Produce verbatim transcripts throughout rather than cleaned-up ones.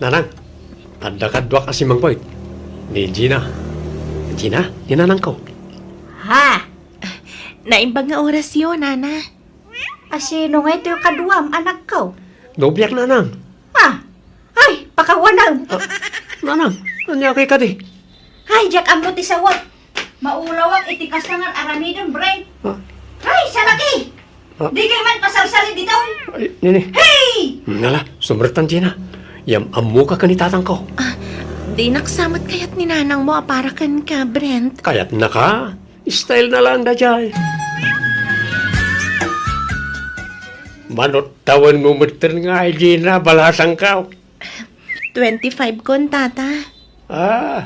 Nanang, adda kaduak a simmangpet. Ni Gina. Gina, ni nanangko. Ha? Naimbag nga orasyo, Nana. Asino ngay toy kaduam, anakko? Nobiak, Nanang. Ha? Ay, pakawanam. Ah, Nanang, ania kay kadi? Ay, diak ammo ti sawak. Maulawak iti kasta nga aramidem, Bren. Ah. Ay, salaki! Ah. Di kay man pasalsali ditoy. Ay, nini. Hey! Nala, sumrektan, Gina. Yam-ammoka ken ni tatangko. Ah, dinak sa met kayat ni nanangmo a para kenka, Brent. Kayatnaka? Style na lang daydiay. Manut tawenmo metten ngay, Gina, balasangko. Twenty-five kon, Tata. Ah,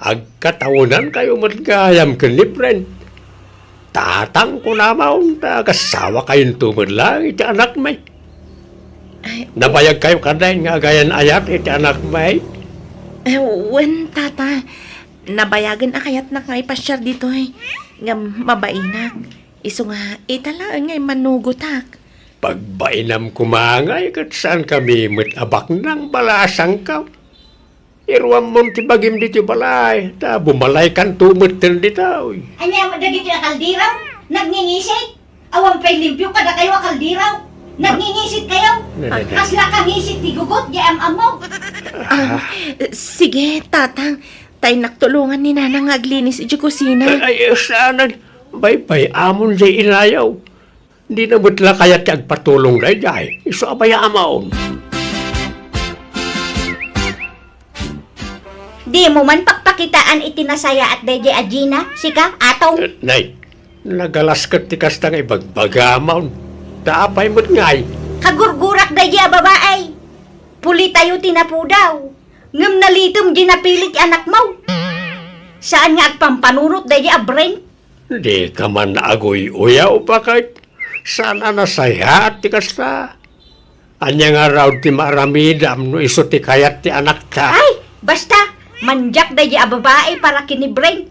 agkatawenankayo met gayam ken ni Brent. Tatang, kunamon, ta agasawa kayonto met laeng iti anakmi. Ay, nabayagkayo kadi nga agayan-ayat iti anakmi? Eh, wen, Tata. Nabayagen a kayatnak nga ipasiar ditoy. Ngem mabainak. Isu nga, ita laeng nga immanugotak. Pagbainam koma ngay ket saankami met a baknang, balasangko. Iruammon ti bagim ditoy balay, ta bumalaykanto metten ditoy. Ania met dagitoy a kaldero? Nagngingisit? Awan pay limpio kadakayo a kaldero. Nagngingisit kayo? Ne, ne, ne. Kasla kangisit ti gugot, di am-ammo. Ah, sige, Tatang. Tay nak tulongan ni Nanang nga aglinis iti kusina. Ay, ay, saanen. Baybay-amon jay inayo. Dina met la kayat ti agpatulong daydiay. Isu a bay-amon. Dimo man pakpakitaan iti nasayaat daydiay a Gina, sika, Atong? Eh, nay, nagalas ket ti kasta nga ibagbagam. Ta apay met ngay? Kagurgurak daydiay a babai. Pulitayo ti napudaw. Ngem nalitem di napili ti anakmo. Saan nga agpampanunot daydiay a Brent? Dika man aguy-uyaw, baket. Saan a nasayaat ti kasta? Ania ngarud ti maaramidam no isu ti kayat ti anakta? Ay, basta, mandiak daydiay a babai para ken ni Brent.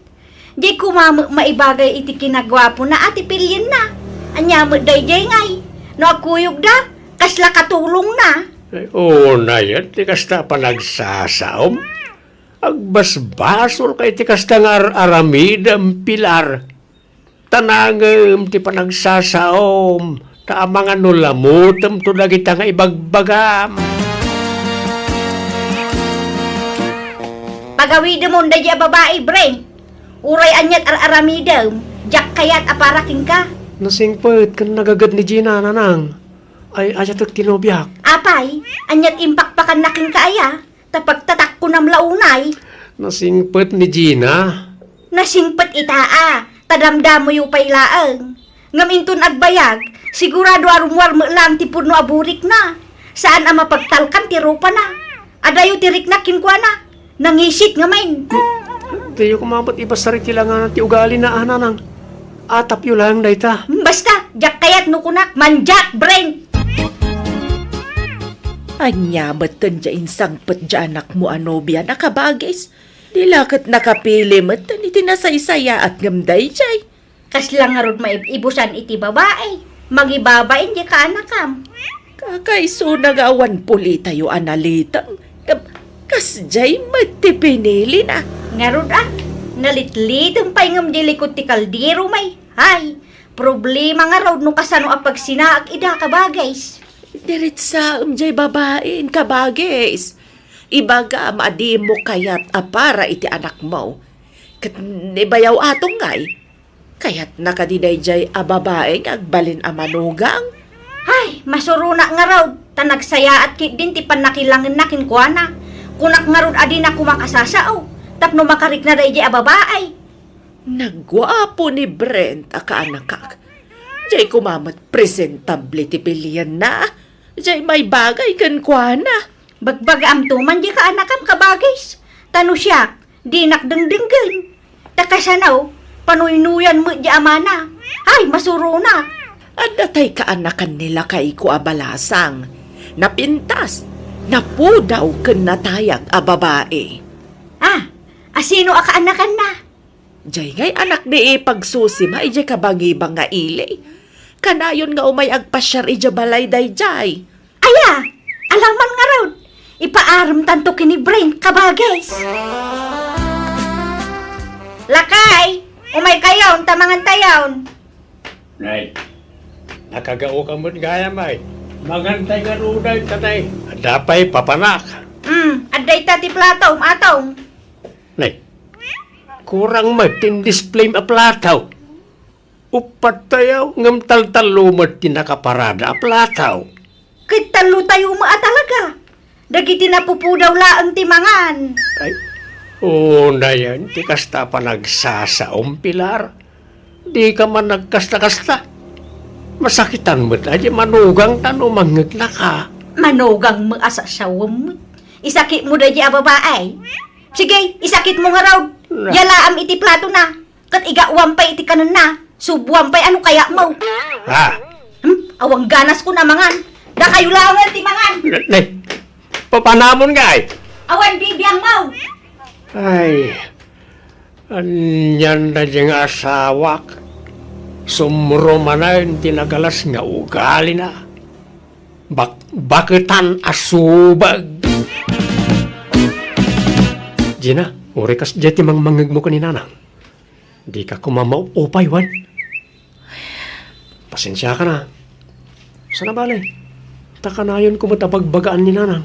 Di koma met maibagay iti kinaguapona a ti pilienna. Ania met daydiay ngay? No agkuyogda, kasla katulongna. Ay, unay, ti kasta a panagsasaom. Agbasbasolka iti kasta nga ar-aramidem, Pilar. Ta nangem ti panagsasaom, ta amangan no lamutemto dagita nga ibagbagam. Pagawidemon daydiay a babai, Brent. Uray aniat ar-aramidem, diak kayat a para kenka. Nasingpet ken nagaged ni Gina, Nanang. Ay, ayatek ti nobiak. Apay, aniat impakpakanna kenka aya? Ta pagtatakkonam la unay. Nasingpet ni Gina. Nasingpet ita a, ta damdamoyo pay laeng. Ngem inton agbayag, sigurado a rummuar met laeng ti pudno a burikna. Saan a mapagtalkan ti rupana. Adayo ti rikna kenkuana. Nangisit ngamin. Diyo koma met ibasar iti langana ti ugalina, a, Nanang. Atapyo laeng dayta. Basta, diak kayat no kunak, mandiak, Brent! Ania met ken dia insangpet dia anakmo a nobiana, kabagis? Di la ket nakapili met iti nasaysayaat ngem daydiay. Kasla ngarud maib-ibusan iti babai. Mangibabain di kaanakam. Kakaisuna nga awan pulitayo a nalitem. Ngem, kasdiay met ti pinilina. Ngarud a, nalitlitem pay ngem di likod ti kaldero, may. Ay, problema ngarud no kasano a pagsinaak ida, kabagis. Diritsaem jay babain, kabagis. Ibagam a dimo kayat a para iti anakmo. Ket ni bayaw Atong ngay, kayatna kadi daydiay a babai nga agbalin a manugang? Ay, masuronak ngarud, ta nagsayaat ketdin ti pannakilangenna kenkuana. Kunak ngarud a dina koma kasasao, tapno makarikna daydiay a babai. Nagguapo ni Brent a kaanakak. Jay koma met presentable ti pilienna. Jay maibagay kenkuana. Bagbagaamto man di kaanakam, kabagis. Ta no siak, dinak dengdenggen. Ta kasano, panuynuyan met di amana. Ay, masuronak. Adda tay kaanakan ni lakayko a balasang. Napintas, napudaw ken natayag a babai. Ah, asino a kaanakanna? Jay ngay anak ni ipagsusima idiay kabangibang nga ili. Kanayon nga umay agpasiar idiay balay daydiay. Aya, alaman ngarud. Ipaaremtanto ken ni Brent, kabagis. Lakay, umaykayon ta mangantayon. Nay, nakagaoka met gayam ay. Mangantay ngarud dayta, Nay. Adda pay papanak. Hmm, adda ita ti platom, Atong. Nay, kurang met ti in-display a plato. Uppat tayo, ngem taltallo met ti nakaparada a plato. Ket tallo tayo met a talaga. Dagiti napupudaw laeng ti mangan. Ay, unayen ti kasta a panagsasaom, Pilar. Dika man nagkasta-kasta. Masakitan met a di manugangta no mangngegna ka. Manugang met a sasawem met. Isakitmo daydi a babae. Sige, isakitmo ngarud. Na. Yalaam iti platona. Ket igawan pay iti kanenna. Subuan pay a no kayatmo. Ah. Hmm? Awan ganasko a mangan. Dakayo laengen ti mangan. Ne, ne. Papanamon nga ay. Awan bibiangmo. Ay. Anian daydi nga asawak. Sumro manen ti nagalas nga ugalina. Bak-, baketan a subag. Gina, uray kasdiay ti mangmangngegmo ken ni Nanang. Dika koma maupay, wen? Pasensiakan a. Saan a bale, ta kanayonko met a bagbagaan ni Nanang.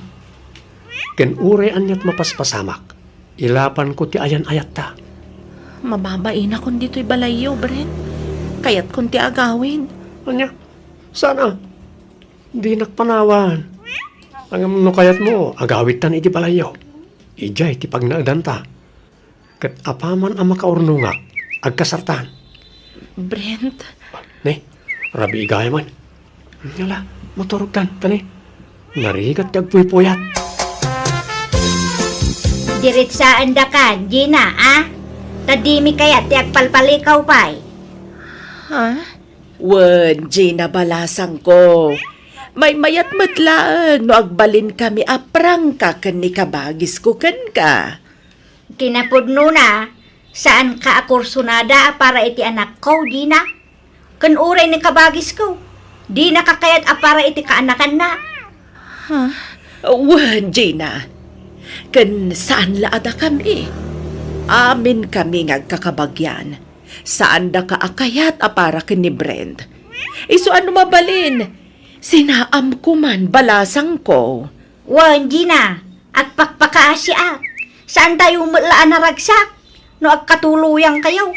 Ken uray aniat mapaspasamak, ilapanko ti ayan-ayatta. Mababainakon ditoy balayyo, Brent. Kayatkon ti agawid. Ania? Saan a? Dinak panawan. Ngem no kayatmo, agawidtan iti balayyo. Idiay ti pagnaedanta. Ket apaman a makaurnongak, agkasartan. Brent. Ne, rabii gayam. Ala, maturogtan, ta ne, narigat ti agpuypuyat. Diretsaandakan, Gina, a? Ta dimi kayat ti agpalpalikaw pay. Ha? Wen, Gina, balasangko. Maymayat met laeng no agbalinkami a prangka ken ni kabagisko kenka. Kinapudnona, saanka a kursunada a para iti anakko, Gina. Ken uray ni kabagisko, dinaka kayat a para iti kaanakanna. Ha? Wen, Gina. Ken saan la a dakami. Aminkami nga agkakabagian. Saandaka a kayat a para ken ni Brent. Isu a no mabalin, sinaamko man, balasangko. Wen, Gina, agpakpakaasiak. Saantayo met la a naragsak no agkatuloyangkayo.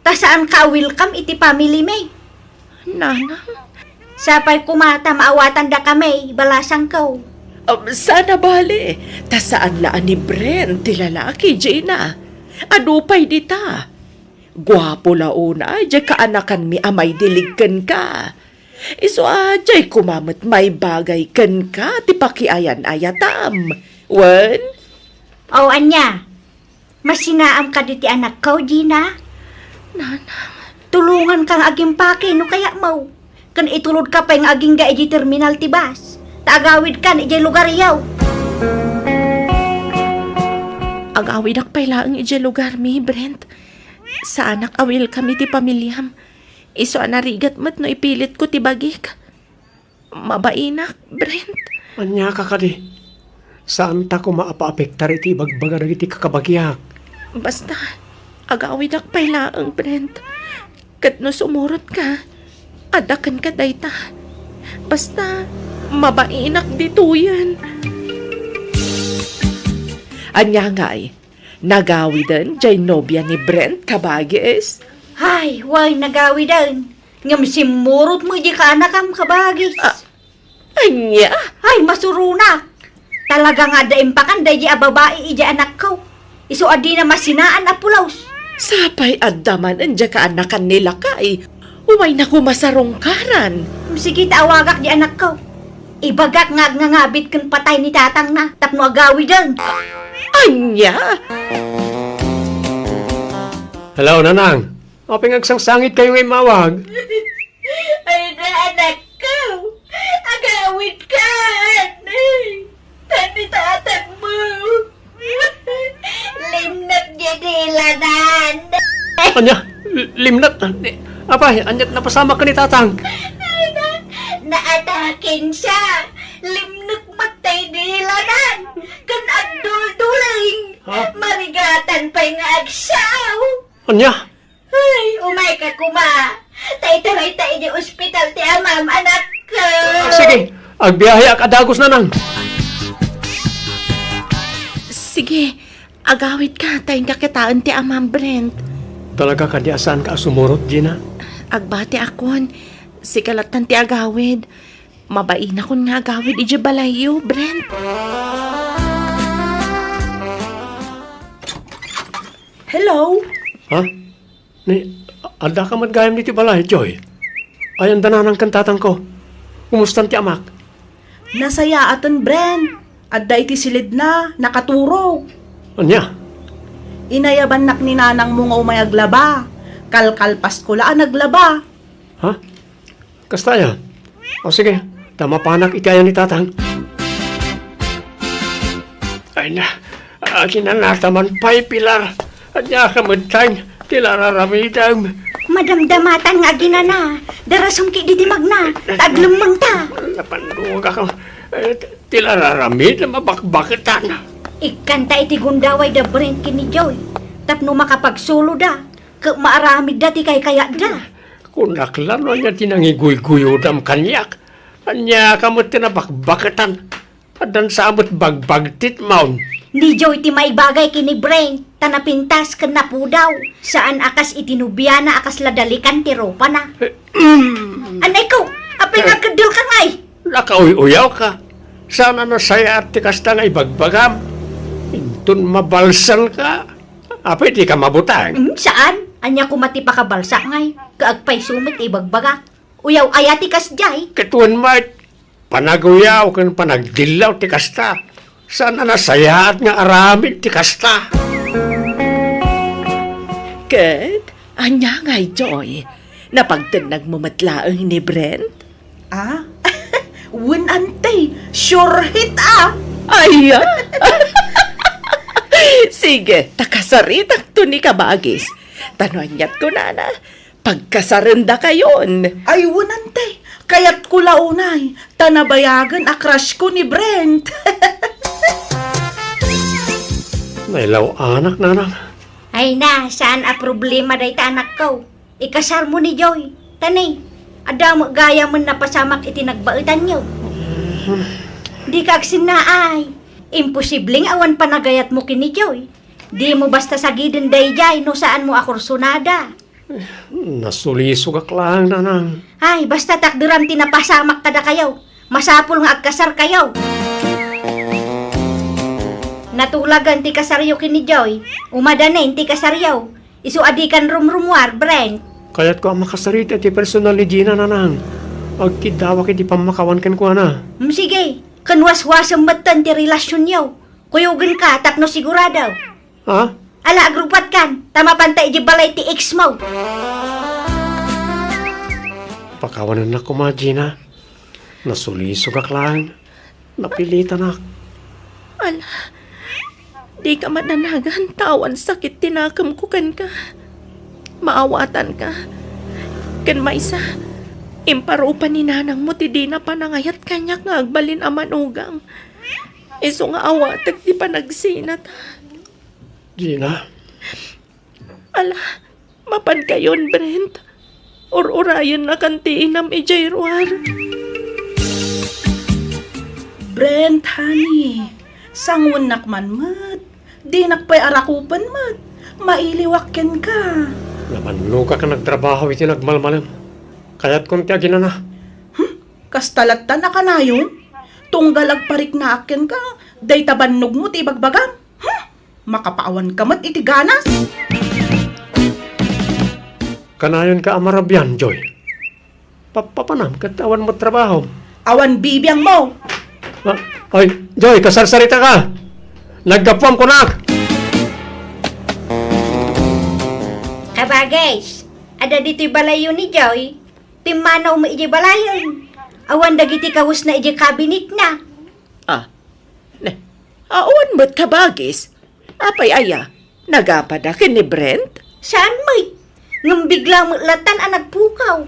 Ta saanka a welcome iti family mi. Nanang? Sapay koma ta maawatandakami, balasangko. Um, saan a bale, ta saan la a ni Brent ti lalaki, Gina. Adu pay dita. Guapo la unay diay kaanakanmi a maidilig kenka. Isu a diay koma met maibagay kenka ti pakiayan-ayatam. Wen? O, ania? Masinaam kadi ti anakko, Gina? Nanang. Tulonganka nga agimpake no kayatmo. Ken itulodka pay nga agingga idiay terminal ti bus. Ta agawidkan idiay lugaryo. Agawidak pay laeng idiay lugarmi, Brent. Saanak a welcome iti pamiliam. Isu a narigat met no ipilitko ti bagik. Mabainak, Brent. Ania ka kadi? Saanta koma a paapektar iti ibagbaga dagiti kakabagiak. Basta, agawidak pay laeng, Brent. Ket no sumurotka, adda kenka dayta. Basta, mabainak ditoyen. Ania ngay? Nagawiden diay nobia ni Brent, kabagis? Ay, wen, nagawiden. Ngem simmurot met diay kaanakam, kabagis. Ah, ania? Ay, masuronak. Talaga nga adda impakan daydi a babai idiay anakko. Isu a dina masinaan a pulos. Sapay adda manen diay kaanakan ni lakay. Umayna koma sarungkaran. Sige ta awagak diay anakko. Ibagak nga agngangabit ken patay ni tatangna tapno agawiden. Ania? Hello, Nanang. Apay nga agsangsangitkayo nga immawag? Ay, na, anakko. Agawidkan. Tan ni tatangmo. Limnek diay dilanan. Ania? Limnek? Apay, aniat napasamak ken ni tatang? Ay, na, naataken siya. Limnek met tay dilanan. Agdulduling. Ha? Marigatan pay nga agsao. Ania? Ay, umayka koma. Ta itarayta idiay ospital ti amam, anakko. Ah, sige. Agbiaheak a dagus, nanang. Sige, agawidka, ta inka kitaen ti amam, Brent. Talaga kadi a saanka a sumurot, Gina? Agbatiakon. Sika lattan ti agawid. Mabainakon nga agawid idiay balayyo, Brent. Hello? Ha? Ni, addaka met gayam ditoy balay, Joy? Ayan da nanang ken tatangko. Kumustan ti amak? Nasayaaten, Brent. Adda iti silidna, nakaturog. Ania? Inayabannak ni nanangmo nga umay aglaba. Kalkalpasko la a naglaba. Ha? Kasta aya? O sige, ta mapanak iti ayan ni tatang. Ay na, aginanata man pay, Pilar. Ania ka met ti laeng raramidem? Madamdamatan nga aginana. Darasumki ditoy magna. Ta aglemmengta. Napandungak. Eh, ti laeng raramidem a bakbaketan. Ikkanta iti gundaway da Brent ken ni Joy. Tapno makapagsuloda. Ket maaramidda ti kaykayatda. Kunak la no ania ti nangiguyguyodam kaniak. Ania ka met ti nabakbaketan? Addan sa met bagbagtit maon. Ni Joy ti maibagay ken ni Brent, ta napintas ken napudaw. Saan a kas iti nobiana a kasla dalikan ti ropana. Eh, mm. Anay ko, apay nga agkeddel ka ngay? Nakauy-uyaw ka. Saan a nasayaat ti kasta nga ibagbagam. Inton mabalsan ka, apay di ka mabuteng? Mm, saan? Ania koma ti pakabalsa ngay? Kaagpayso met ti ibagbagak. Uyaw aya ti kasdiay? Ket wen met, panaguyaw ken panagdillaw ti kasta. Saan a nasayaat nga aramid ti kasta. Ket, ania ngay, Joy? Napagtennagmo met laeng ni Brent? Ah? Wen, ante, sure hit, ah! Ay, ah! Sige, ta kasaritakto ni kabagis. Ta no aniat kunana, pagkasarendakayon. Ay, wen, ante, kayatko la unay, ta nabayagen a crush ko ni Brent. Nailaw-anak, nanang. Ay na, saan a problema dayta, anakko. Ikasarmo ni Joy. Ta ni, adda met gayamen napasamak iti nagbaetanyo. Dika agsennaay. Imposible nga awan panagayatmo ken ni Joy. Dimo basta sagiden daydiay no saanmo a kursonada. Nasulisogak laeng, nanang. Ay, basta takderam ti napasamak kadakayo. Masapul nga agkasarkayo. Natulagan ti kasaryo ken ni Joy. Umadanen ti kasaryo. Isu a dikan rumrumuar, Brent. Kayatko a makasarita ti personal ni Gina, nanang. Agkiddawak iti pammakawan kenkuana. Mm, sige. Ken waswasem metten ti relasionyo. Kuyogenka tapno sigurado. Ha? Ala, agrupatkan, ta mapanta idiay balay ti ex mo. Pakawanennak koma, Gina. Nasulisogak laeng. Napilitanak. Ala, dika madanagan ta awan sakit ti nakemko kenka. Maawatanka. Ken maysa, imparupa ni nanangmo ti dina panangayat kaniak nga agbalin a manugang. Isu nga awatek ti panagsinata. Gina. Ala, mapankayon, Brent. Ur-urayennakan ti inam idiay ruar. Brent, honey, sanguennak man met. Dinak pay arakupen met. Mailiwak kenka. Namannogak a nagtrabaho iti nagmalmalem. Kayatkon ti aginana. Hmm? Kasta lattan a kanayon? Tunggal agpariknaak kenka, dayta bannogmo ti ibagbagam? Hmm? Makapaawanka met iti ganas. Kanayonka a marabian, Joy. Pappapanam ket awan met trabahom. Awan bibiangmo. Ah, ay, Joy, kasarsaritaka. Naggapuam kunak. Kabagis, adda ditoy balayyo ni Joy. Pimmanaw met idiay balayen. Awan dagiti kawesna idiay kabinetna. Ah, ne, awan met kabagis. Apay aya, nagapada ken ni Brent? Saan met. Ngem bigla met lattan a nagpukaw.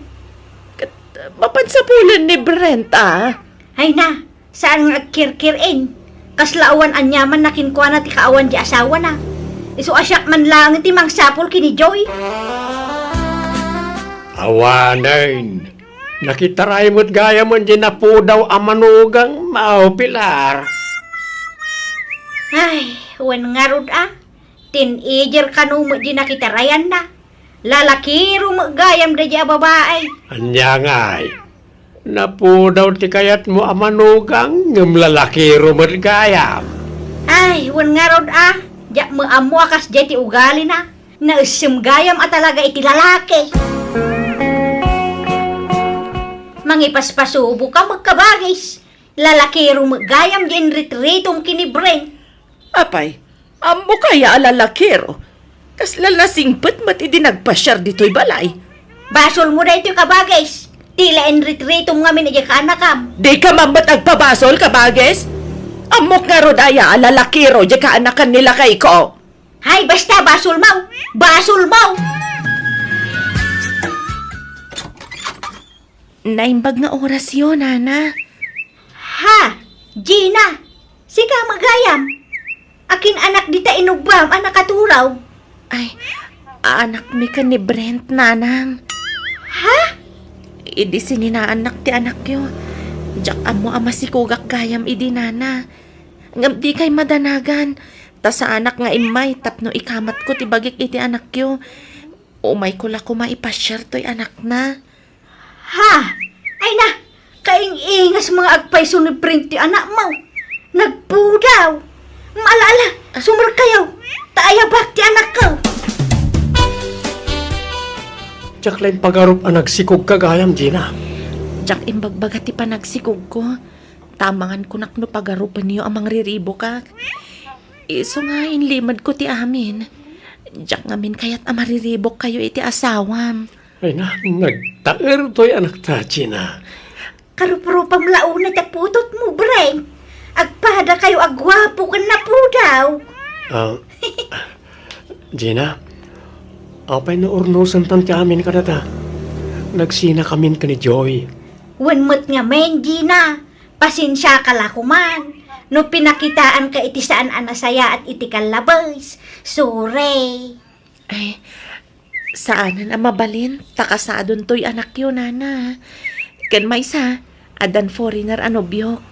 Ket, mapan sapulen ni Brent, ah. Ay na, saan nga agkirkir-en. Kasla awan aniamanna kenkuana ti kaawan ti asawana. Isu a siak man laeng ti mangsapul ken ni Joy. Awanen. Nakitaray met gayam diay napudaw a manugang, Mao Pilar. Ay, wen ngarud a. Teenager kano met diay nakitarayanna. Lalakiro met gayam daydiay a babai. Ania ngay? Napudaw ti kayatmo a manugang, ngem lalakiro met gayam. Ay, wen ngarud a, diak met ammo a kasdiay ti ugalina. Naessem gayam a talaga iti lalaki. Mangipaspasubo ka met, kabagis. Lalakiro met gayam diay inritritom ken ni Brent. Apay, ammo kaya a lalakiro? Kasla nasingpet met idi nagpasiar ditoy balay. Basolmo daytoy, kabagis. Ti la inritritom ngamin idiay kaanakam. Dika man met agpabasol, kabagis? Ammok ngarud aya a lalakiro diay kaanakan ni lakayko? Hay, basta, basolmo! Basolmo! Naimbag nga orasyo, Nana. Ha? Gina! Sika met gayam? Akin anak dita inubbam a nakaturaw? Ay, aanakmi ken ni Brent, Nanang. Ha? Idi sininaannak ti anakyo, diak ammo a masikogak gayam idi, Nana. Ngem dikay madanagan, ta saanak nga immay tapno ikamatko ti bagik iti anakyo. Umayko la koma ipasiar toy anakna. Ha? Ay na, kaing-ingas nga agpayso ni Brent ti anakmo. Nagpudaw. Ala, ala, sumerkayo. Ta ayabak ti anakko. Diak la impagarup a nagsikogka gayam, Gina. Diak imbagbaga ti panagsikogko. Ta amangan kunak no pagarupenyo a mangriribokak. Isu nga inlimedko ti amin. Diak ngamin kayat a mariribokkayo iti asawam. Ay na, nagtaer toy anakta, Gina. Karuprupam la unay ti putotmo, Brent. Agpadakayo a guapo ken napudaw. Ah, Gina, apay no urnosentan ti amin kadata? Nagsinakamin ken ni Joy. Wen met ngamin, Gina. Pasensiaka la koman no pinakitaanka iti saan a nasayaat iti kallabes. Sorry. Ay, saanen a mabalin, ta kasadon toy anakyo, Nana. Ken maysa, addan foreigner a nobiok.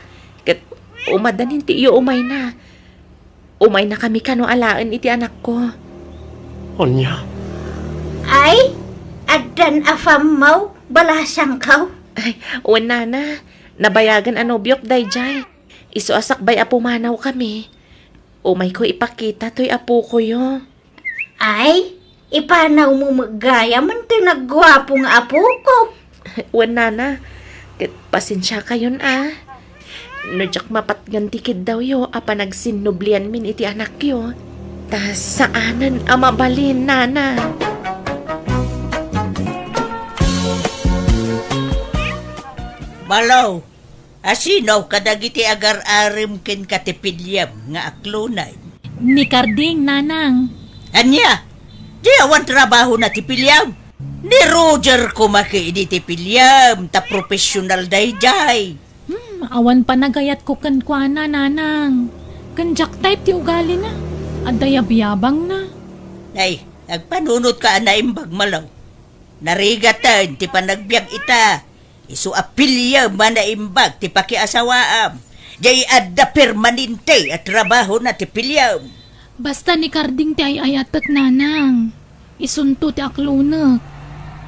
Ket umaddan intiyo umayna. Umaynakami kano alaen iti anakko. Ania? Ay, addan a fammaw, balasangkaw. Ay, wen, Nana, nabayagen a nobiok daydiay. Isu a sakbay a pumanawkami, umayko ipakita toy apokoyo. Ay, ipanawmo met gayam toy nagguapo nga apoko. Wen, Nana, ket pasensiakayon a. No diak mapatgan ti kiddawyo a panagsinnublianmin iti anakyo, ta saanen a mabalin, Nana. Malo, asino kadagiti agar-arem kenka ti piliem nga aklonen? Ni Carding, Nanang. Ania? Di awan trabahona ti piliem? Ni Roger koma ketdi ti piliem, ta profesional daydiay. Hmm, awan panagayatko kenkuana, Nanang. Ken diak type ti ugalina. Adda yabyabangna. Ay, agpanunotka a naimbag, Malo. Narigaten ti panagbiag ita. Isu a piliem a naimbag ti pakiasawaam. Diay adda permanente a trabahona ti piliem. Basta ni Carding ti ay-ayatek, Nanang. Isunto ti aklonek.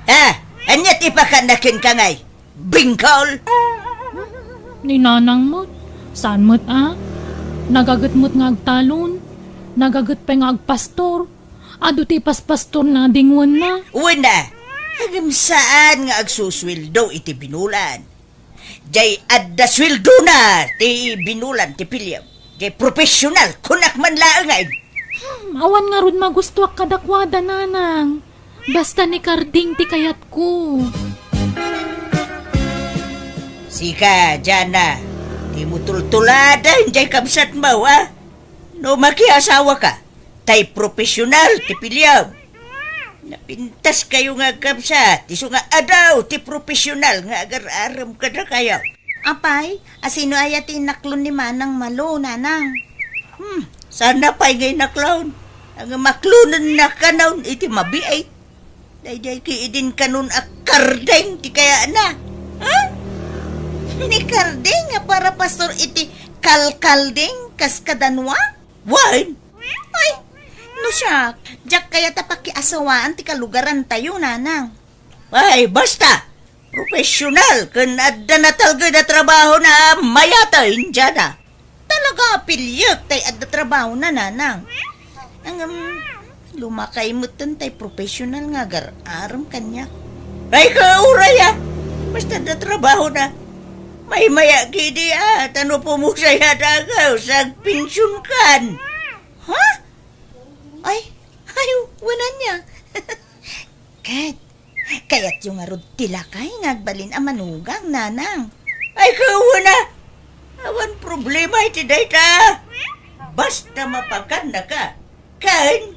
Ah, ania ti ipakana kenka ngay? Bingkol? Ni Nanang met, saan met a? Nagaget met nga agtalon. Nagaget pay nga agpastor. Adu ti paspastorna a dingwenna. Wen a, ngem saan nga agsusueldo iti binulan. Diay adda sueldona ti binulan ti piliem. Diay profesional, kunak man laengen. Hmm, awan ngarud magustuak kadakuada, Nanang. Basta ni Carding ti kayatko. Sika, Jana, dimo tultuladen diay kabsatmo, a? No makiasawaka, tay profesional ti piliem. Napintaskayo nga agkabsat, isu nga adu ti profesional nga agar-arem kadakayo. Apay, asino aya ti inaklon ni Manang Malo, Nanang? Hmm, saan pay nga inaklon? Ang maklonenna kanon iti mabiit. Daydiay ki idin kanon a Karding ti kayatna. Ha? Ni Karding nga para pastor iti kalkalding kas kadanua? Wen? Ay, no siak, diak kayat a pakiasawaan ti kalugarantayo, Nanang. Ay, basta! Professional ken adda natalged a trabahona a mayaten diana. Talaga a piliek tay adda trabahona, Nanang. Ngem, lumakay metten tay professional nga agar-arem kaniak. Ay, kauray a! Basta adda trabahona. Maymayak idi a, ta no pumusay a dagaw, sagpensionkan. Ha? Ay, ay, wen ania. Ket, kayatyo ngarud ti lakay nga agbalin a manugang, Nanang? Ay, wen a! Awan problema iti dayta. Basta mapakannaka. Ken,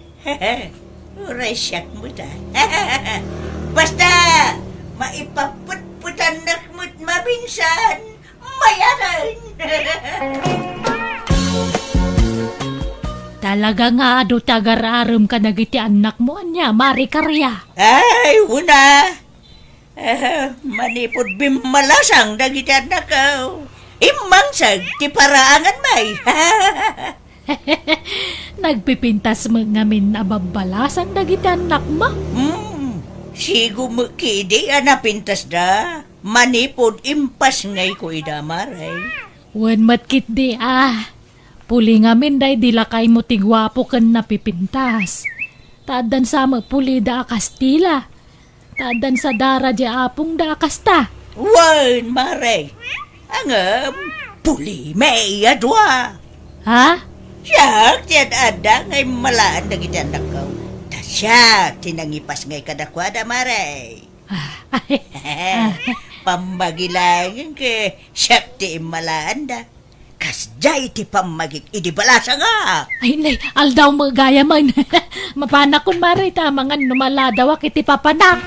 uray siak met a. Basta, maipapetpetannak met maminsan. Mayaten! Talaga nga adu ti agar-arem kadagiti annakmo, ania, Mari Karia? Ay, wen a. Eh, manipud bimmalasang dagiti annakko, immangseg ti paraangan, may. Nagpipintas met ngamin a babbalasang dagiti annakmo? Hmm, sigo met kidi a napintasda. Manipud impasngayko ida, Mare. Wen met ketdi a. Puli ngamin daydi lakaymo ti guapo ken napipintas. Ta addan sa met pulida a Kastila. Ta addan sa dara di apongda a kasta. Wen, Mare. Ngem, puli met a dua. Ha? Siak ti ad-adda nga immalaan dagiti annakko. Ta siak ti nangipasngay kadakuada, Mare. Ah, ah. Pammagi laeng ket siak ti immalaanda. Kasdiay ti pammagik idi balasangak. Ay, nay, aldaw met gayamen. Mapanakon, Mare, ta amangan no maladawak iti papanak.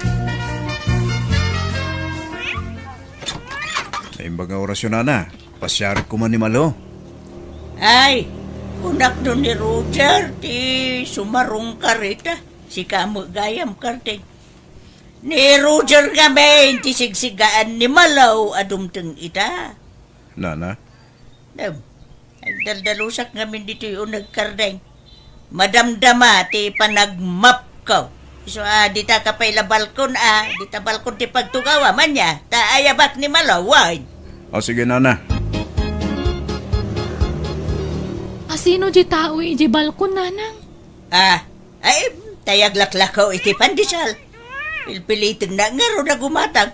Naimbag nga orasyon, Nana. Pasiarik koma ni Malo. Ay, kunak no ni Roger ti sumarungkar ita. Sika met gayam, Karding. Ni Roger ngamin ti sigsigaan ni Malo a dumteng ita. Nana? Dem, agdaldalusak ngamin ditoy uneg, Karding. Madamdama ti panagmapko. Isu a, dita ka pay la balkon a, dita balkon ti pagtugawam, ania, ta ayabak ni Malo, wen. O, sige, Nana. Asino di tao iti balkon, Nanang? Ah, ay, tay aglaklakaw iti pandesal. Pilpilitennak ngarud a gumatang.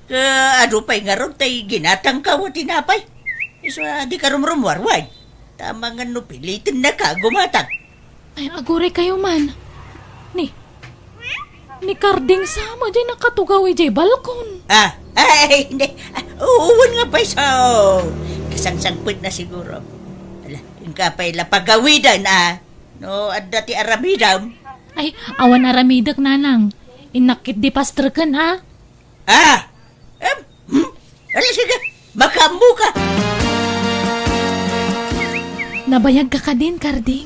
Ket adu pay ngarud tay ginatangko a tinapay. Isu a, dika rumrummuar, wen. Ta amangan no pilitennaka a gumatang. Ay, aguraykayo man. Ni, ni Karding sa met diay nakatugaw idiay balkon. Ah, ay, hindi. Ah, wen nga pay sa kasangsangpetna siguro. Ala, inka pay la pagawiden, ah. No adda ti aramidem. Ay, awan aramidek, Nanang. Innak ketdi pastreken, a. Ah! Em, hmm? Ala, sige, makaammoka. Nabayagka kadin, Karding?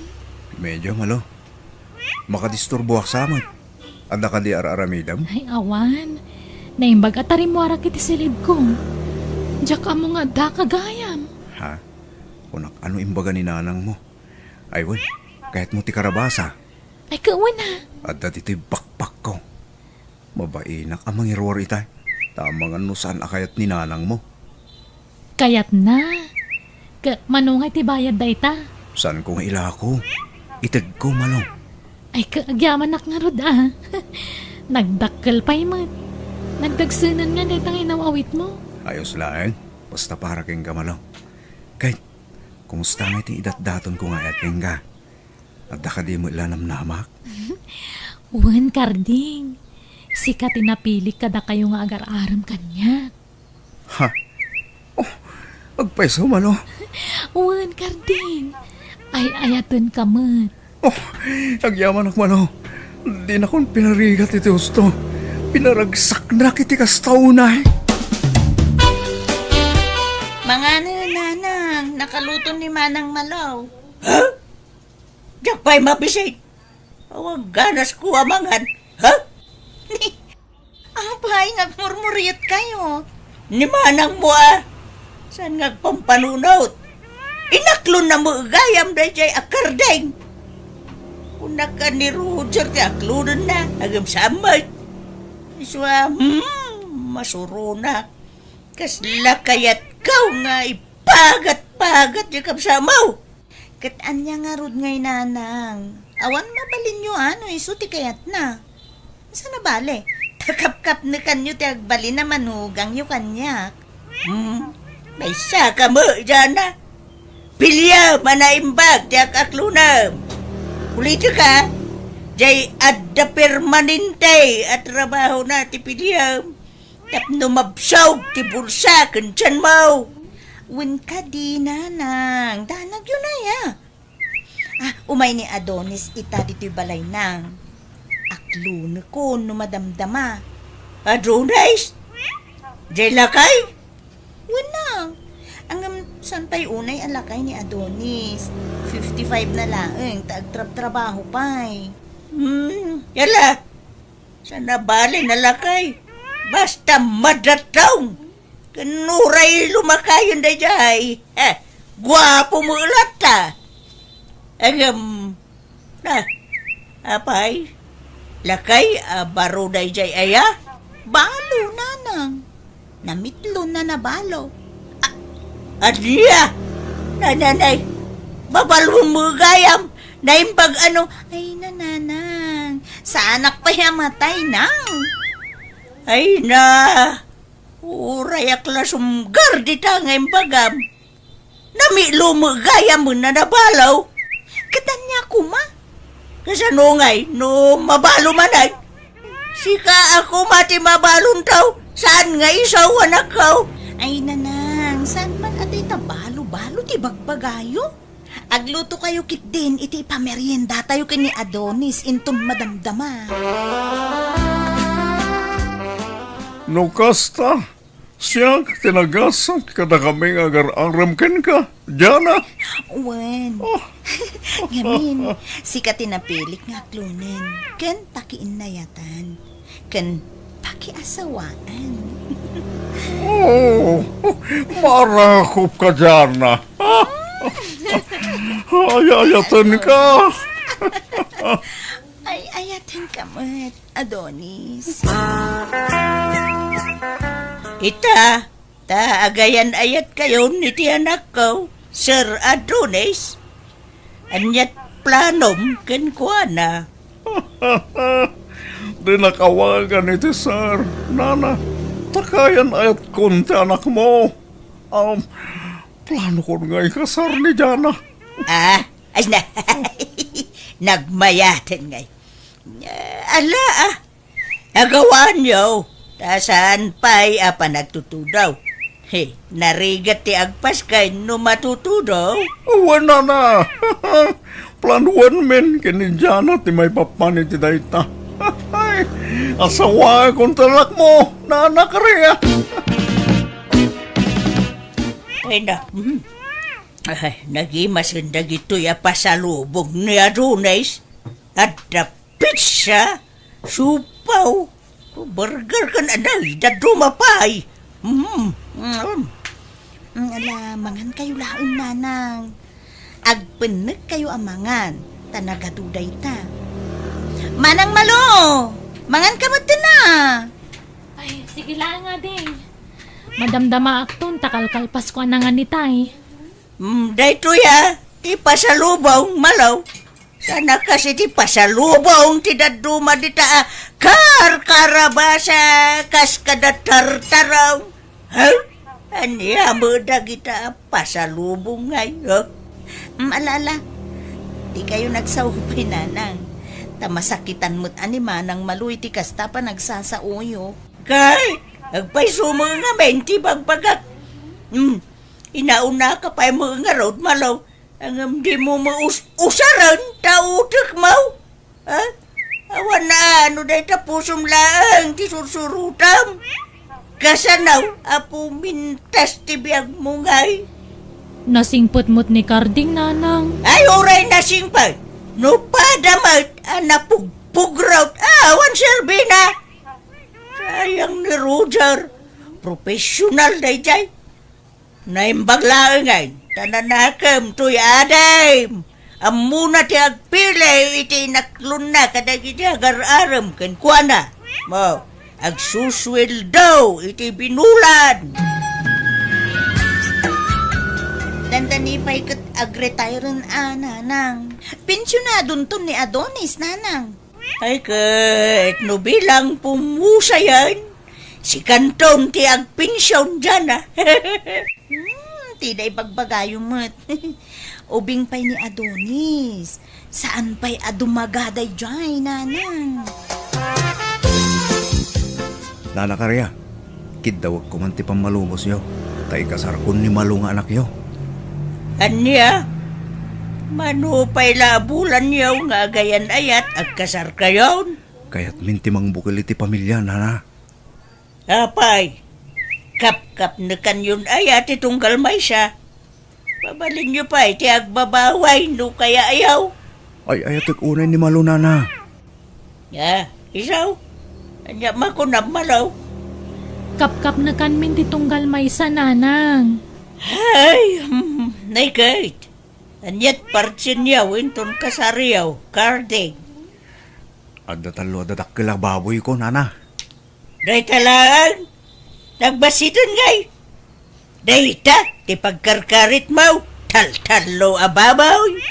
Medyo, Malo. Makadisturboak sa met. Adda kadi ar-aramidem? Ay, awan. Naimbag a tarimmuarak iti silidko. Diak ammo nga addaka gayam. Ha? Kunak, ano imbaga ni nanangmo? Ay, wen, kayatmo ti karabasa? Ay, ket wen a. Adda ditoy backpackko. Mabainak a mangiruar ita. Ta amangan no saan a kayat ni nanangmo. Kayatna. Ket mano ngay ti bayad dayta? Saanko nga ilako. Itedko, Malo. Ay, ket agyamanak ngarud a. Nagdakkel pay met. Nagdagsenen nga dayta nga inaw-awitmo. Ayos laeng. Basta para kenka, Malo. Kay, kumusta ngay ti idatdatonko nga ayat kenka? Adda kadi met la namnamak? Wen, Karding. Sika ti napilik kadakayo nga agar-arem kaniak. Ha? Oh, agpayso, Malo. Wen, Karding. Ay-ayatenka met. Oh, agyamanak, Malo. Dinakon pinarigat iti husto. Pinaragsaknak iti kasta unay. Ngani, nanang, nakaluto ni Manang Malo. Ha? Diak pay mabisit. Awan ganasko a mangan. Ha? Apay, nagmurmurietkayo? Ni manangmo a. Saan nga agpampanunot? Inaklonna met gayam daydiay a kardeng. Kunak a ni Roger ti aklonenna, ngem saan met. Isu a, hmm, masuronak. Kasla kayatko nga ipagat-pagat diay kabsatmo. Ket ania ngarud ngay, nanang? Awan mabalinyo a no isu ti kayatna. Saan a bale, ta kapkapnekanyo ti agbalin a manugangyo kaniak. Hmm, maysa ka met, Jana. Piliam a naimbag ti ak-aklonem. Ulitek a, diay adda permanente a trabahona ti piliam. Tapno mabsog ti bulsa ken tianmo. Wen kadi, nanang, danagyo aya. Ah, umay ni Adonis ita ditoy balayna. Aklonekon no madamdama. Adonis? Diay lakay? Wen, nang. Ngem saan pay unay a lakay ni Adonis? Fifty-five na laeng ta agtrabtrabaho pay. Hmm, yala. Saan a bale a lakay. Basta madatong. Ken uray lumakayen daydiay. Eh, guapo met latta. Ngem, na, apay, lakay a baro daydiay aya? Balo, nanang. Namitlon a nabalo. A-, ania? Nananay, babalon met gayam. Naimbag a no? Ay, nanang. Saanak pay a matay, nang. Ay na, urayak la sumgar dita nga imbagam. Namitlon met gayam a nabalo. Ket ania koma? Kasano ngay no mabalo manen? Sika a koma ti mabalon tao, saan nga isu, anakko? Ay, nanang, saan man a dayta balo-balo ti bagbagayo? Aglutokayo ketdin iti ipameriendatayo ken ni Adonis inton madamdama. No kasta, siak ti nagasat kadakami nga agar-arem kenka, Jana. Wen. Oh. Ngamin, sika ti napilik nga aklonen ken pakiinnayatan. Ken pakiasawaan. Oh, marakop ka, Jana. Ay-ayatenka. Ay-ayatenka met, Adonis. Ita, ta agayan-ayatkayon iti anakko, Sir Adonis. Ania ti planom kenkuana? Dinak awagan iti sir, nana, ta kayan-ayatkon ti anakmo. Um, planokon nga ikasar ni Jana. Ah, ay na, nagmayaten ngay. Ala, ah, Agawanyo, ta saan pay a panagtutudaw. He, narigat ti agpaskay no matutudaw. Wen, nana. Planuenmin ken ni Jana ti maipapan iti dayta. Asawakon ti anakmo, nana, kari. Ay na, hmm. Ay, nagimasen dagitoy a pasalubong ni Adonis. Adda pizza, siopaw, burger ken anay, dadduma pay. Mm, mm. Mm, ala, mangankayo laeng, nanang. Agpennekkayo a mangan, ta nagadu dayta. Manang Malo, manganka metten a. Ay, sige laeng, ading. Madamdamaakton ta kalkalpasko a nangan itay. Mm, daytoy a, ti pasalubong, Malo. Saan a kas iti pasalubong ti dadduma dita a karkarabasa kas kada tartarong? Ha? Ania met dagita a pasalubong ngay, ha? Mm, ala, ala. Dikayo nagsao pay, nanang. Ta masakitan met a ni Manang Malo iti kasta a panagsasaoyo. Kay, agpayso met ngamin ti bagbagak. Mm, inaunaka pay met ngarud, Malo. Ngem dimo met us-, usaren ta utekmo. Ha? Awan a no dayta pusom laeng ti sursurotam. Kasano, apo, mintas ti biagmo ngay? Nasingpet met ni Karding, Nanang. Ay, uray nasingpet. No pada met a napugpugrot, awan serbina. Sayang ni Roger. Professional dayjay. Naimbag laengen, ta nanakem toy adim. Ammona ti agpili iti inaklonna kadagiti agar-arem kenkuana. Mo, agsusueldo iti binulan. Dandani pay ket agretiren a, Nanang. Pensionadonton ni Adonis, Nanang. Ay ket, no bilang pumusayan, sikanton ti agpension diana. Hmm, ti da ibagbagayo met. Ubing pay ni Adonis. Saan pay a dumaga daydiay, Nanang? Nana Karia, kiddawek ko man ti pammalubosyo, ta ikasarkon ni Malo nga anakyo. Ania? Mano pay la a bulanyo nga agayan-ayat, agkasarkayon? Kayatmin ti mangbukel iti pamilya, Nana. Apay, kapkapnekanyon aya ti tunggal maysa? Mabalinyo pay ti agbabaway no kayaayo. Ay-ayatek unay ni Malo, Nana. Ah, isu? Ania makunam, Malo? Kapkapnekanmin ti tunggal maysa, Nanang. Ay, hmm, nay ket. Aniat partienyo inton kasaryo, Karding? Adda tallo a dadakkel a baboyko, Nana. Dayta laeng? Nagbassiten ngay? Dayta ti pagkarkaritmo, taltallo a baboy?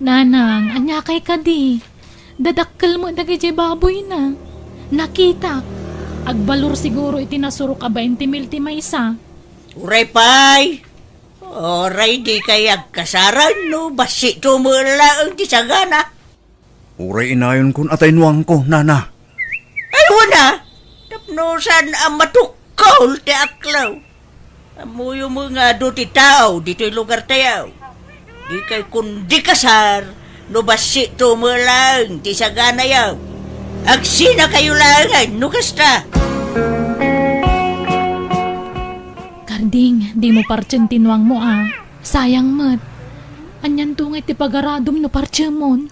Nanang, ania kay kadi? Dadakkel met dagiti baboyna. Nakitak. Agbalor siguro iti nasurok a bainte mil ti maysa. Uray pay. Uray dikay agkasaran no bassitto met laeng ti sagana. Uray inayonkon a ta inuangko, Nana. Ay, wen a! Tapno saan a matukkol ti aklaw. Ammoyo met nga adu ti tao ditoy lugartayo. Dikay kundi kasar no bassitto met laeng ti saganayo. Agsinakayo laengen no kasta. Karding, dimo partien ti inuangmo a. Sayang met. Anianto ngay ti pagaradom no partiemon?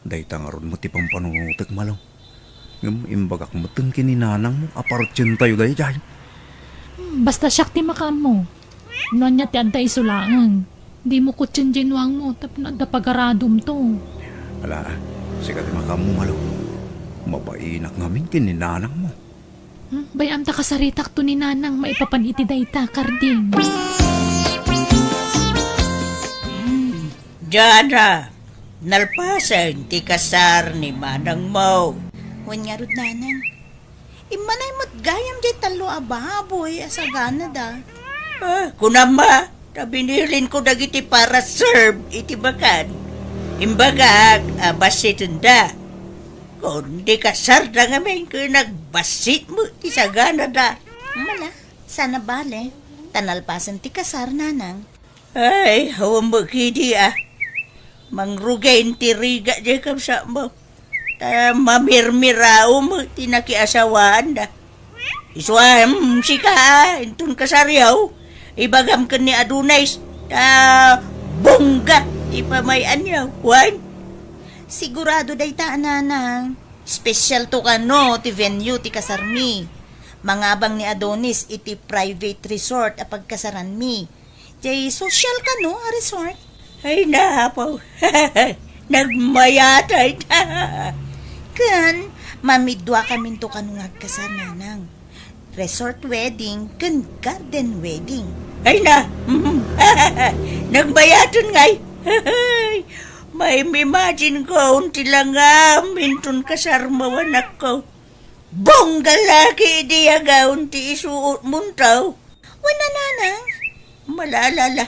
Dayta ngarud met ti pampanunotek, Malo. Ngem imbagak metten ken ni nanangmo a partientayo daydiay. Hmm, basta siak ti makaammo. No ania ti adda isu laeng, dimo kutien diay inuangmo tapno adda pagaradomto. Ala, sika ti makaammo, Malo. Mabainak ngamin ken ni nanangmo. Hmm, bay-am ta kasaritakto ni nanang maipapan iti dayta, Karding. Hmm, Diana, nalpasen ti kasar ni manangmo. Wen ngarud, nanang. Immanay met gayam diay tallo a baboy a saganada. Ah, kunam a, ta binilinko dagiti para serve iti bakan. Imbagak a bassitenda. Kundi kasarda ngamin ken agbassit met ti saganada. Mala, sana bale, ta nalpasen ti kasar, nanang. Ay, awan met kadi a. Mangrugin ti rigat diay kabsatmo. Ta mamirmiraw met ti nakiasawaanda. Isu a, hmm, sika a, inton kasaryo, ibagam ken ni Adonis, ta bongga ti pamay-anyo, wen? Sigurado dayta a, nanang. Specialto kano ti venue ti kasarmi. Mangabang ni Adonis iti private resort a pagkasaranmi. Diay social kano a resort? Ay, napaw. Nagmayat dayta. Ken, mamiduakaminto kano nga agkasar, nanang. Resort wedding ken garden wedding. Ay na, nagmayaten ngay. Maim-imagine ko, unti langam, inton kasarmo, anakko. Bongga la kadi a gown ti isuotmonto. Wen a, nanang? Malala la,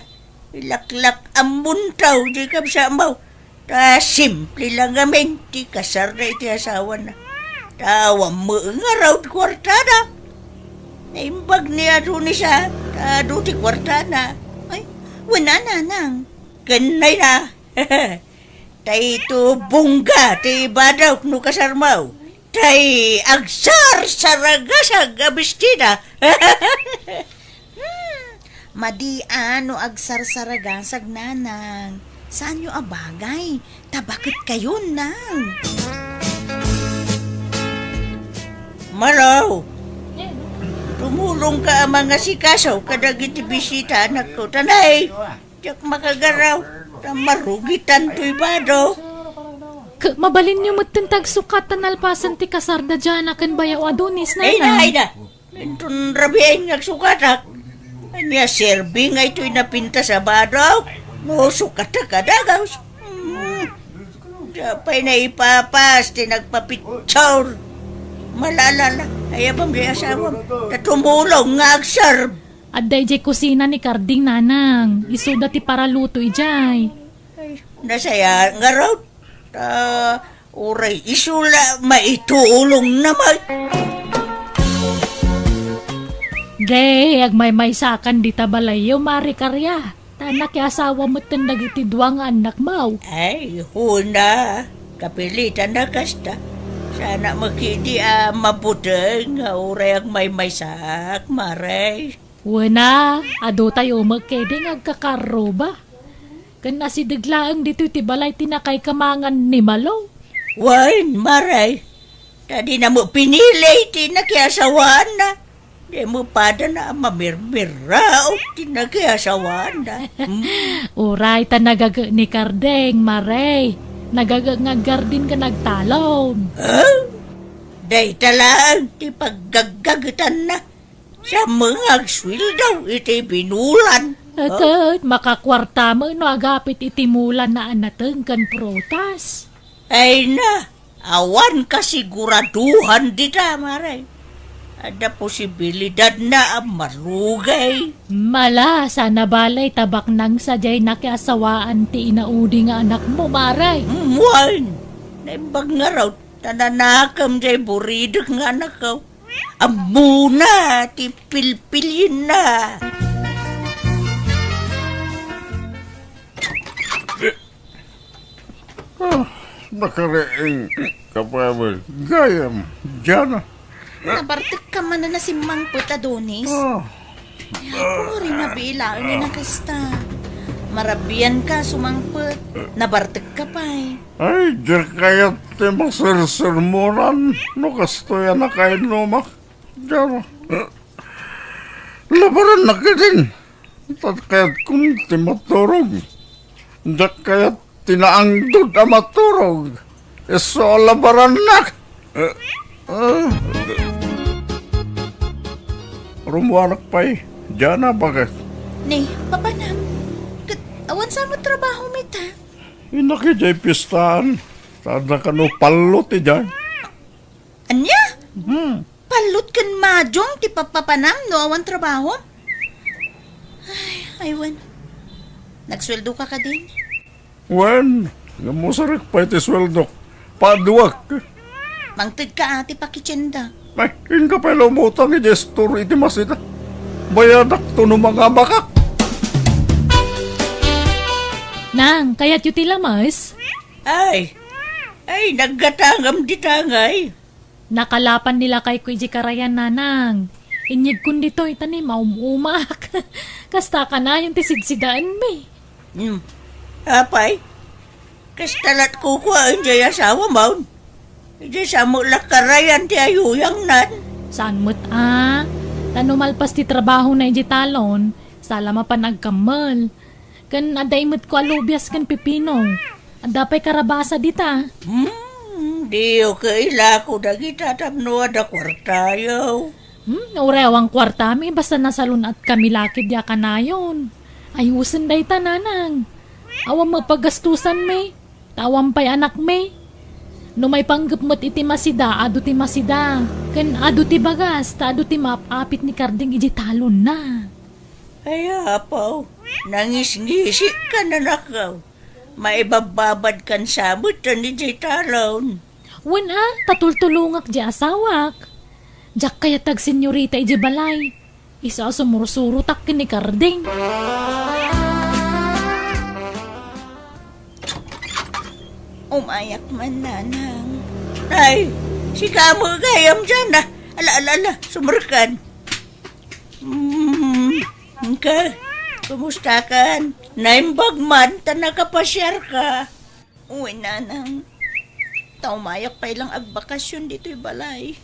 ilaklak-ammonto diay kabsatmo. Ta simple lang ngamin ti kasarda iti asawana. Ta awan met ngarud kuartada. Naimbag ni Adonis a, ta adu ti kuartana. Ay, wen a, nanang. Ken nay na. Ta isu bongga ti ibadok no kasarmo. Tay, agsarsaragasag a bestida. Hmm, madi a no agsarsaragasag, nanang. Saanyo a bagay? Tabaketkayon, nang. Malaw, tumulongka a mangasikaso kadagiti bisita, anakko. Tanay, diak makagaraw. Ta marugitan toy bado. Ket mabalinyo metten ti agsukat ta nalpasen ti kasarda Jana ken bayaw Adonis, nanang. Ay na, ay na. Inton rabiin nga agsukatak. Ania serbi nga itoy napintas a bado? No sukatak a dagus. Hmm. Diak pay naipapas ti nagpapicture. Malalala, ayabam di asawam. Ta tumulong nga agserb. Adda idiay kusina ni Karding, nanang. Isuda ti paraluto idiay. Ay, nasaya ngarud. Ta uray isu la maitulongna met. Di, agmaymaysakan dita balayyo, Mari Karia. Ta nakiasawa metten dagiti dua nga annakmo. Ay, huna. Kapilitan a kasta. Saan met ketdi a mabuteng nga uray agmaymaysak, Mari. Wen a, adu tayo met ketdi nga agkakarruba. Ken asideg laeng ditoy ti balay ti nakaikamangan ni Malo. Wen, Mari. Ta dina met pinili ti nakiasawaanna. Di met padana a mamirmiraot ti nakiasawaanna. Hmm? Uray ta nagaget ni Karding, Mari. Nagaget nga aggarden ken agtalon. Ha? Dayta laeng ti paggaggagetanna. Sa met nga agsueldo iti binulan. Ket makakuarta met no agapit iti mulanna a nateng ken prutas. Ay na, awan kasiguraduhan dita, Mari. Adda posibilidadna a marugay. Mala, sana balay ta baknang sadiay nakiasawaan ti inaudi nga anakmo, Mari. Mm, wen. Naimbag ngarud, ta nanakem diay buridek nga anakko. Ammona ti pilpilienna. Ah, nakariing ka pay met gayam, Jana. Nabartekka manen a simmangpet, Adonis. Ah. Ay, Apo, rinabilaen nga kasta. Marabianka sumangpet. Nabartekka pay. Ay, diak kayat ti masersermonan no kastoy a nakainnumak. Diak. Labarannak ketdin. Diak kayat kun ti maturog. Diak kayat ti naangdod a maturog. Isu a labarannak. Eh, eh. Rummuanak pay. Diana, bakit? Ni, papanam. Ket awan sa met trabaho met, ha? Innak idiay pistaan. Tada kano pallo ti diay. Ania? Hmm. Pallut ken madung ti papapanam no awan trabaho? Ay, ay, wen. Nagsueldo ka kadin? Wen, ngem usarek pay ti sueldok. Paduak. Mangted ka, a, ti pakitienda. Ay, inka pay la umutang iti store iti masida. Bayadak to no mangabakak. Nang, kayatyo ti lamas? Ay, ay, naggatangam di tangay. Nakalapan ni lakayko idiay karayan, nanang. Inyegkon ditoy, ta ni maum-umak. Kasta kanayon ti sidsidaenmi. Hmm. Apay, kasta lat kukuaen diay asawam. Idiay sa met la karayan ti ayuyangnan. Saan met a? Ta no malpas ti trabahona idiay talon, sa la mapan agkammel. Ken adda imetko a lubias ken pipino. Adda pay karabasa dita. Hmm, diyo kailako dagita tapno adda kuartayo. Hmm, uray awan kuartami, basta nasalun-atkami la ketdi a kanayon. Ayusen dayta, nanang. Awan met pagastusanmi, ta awan pay anakmi. No maipanggep met iti masida, adu ti masida. Ken adu ti bagas, ta adu ti maap-apit ni Karding idiay talonna. Ay, apo, nangisngisik ka, nanakaw. Maibabbabad kan sabet ta ni jay talon. Wen a, tatultulongak jay asawak. Diak kayat agsenyorita idiay balay. Isu a sumursurotak ken ni Karding. Umayak man, nanang. Ay, Sika met gayam diay, a. Ala, ala, ala, sumrekkan. Hmm, ka, kumustakan? Naimbag man ta nakapasiarka. Uy, nanang. Ta umayak pay lang agbakasyon ditoy balay.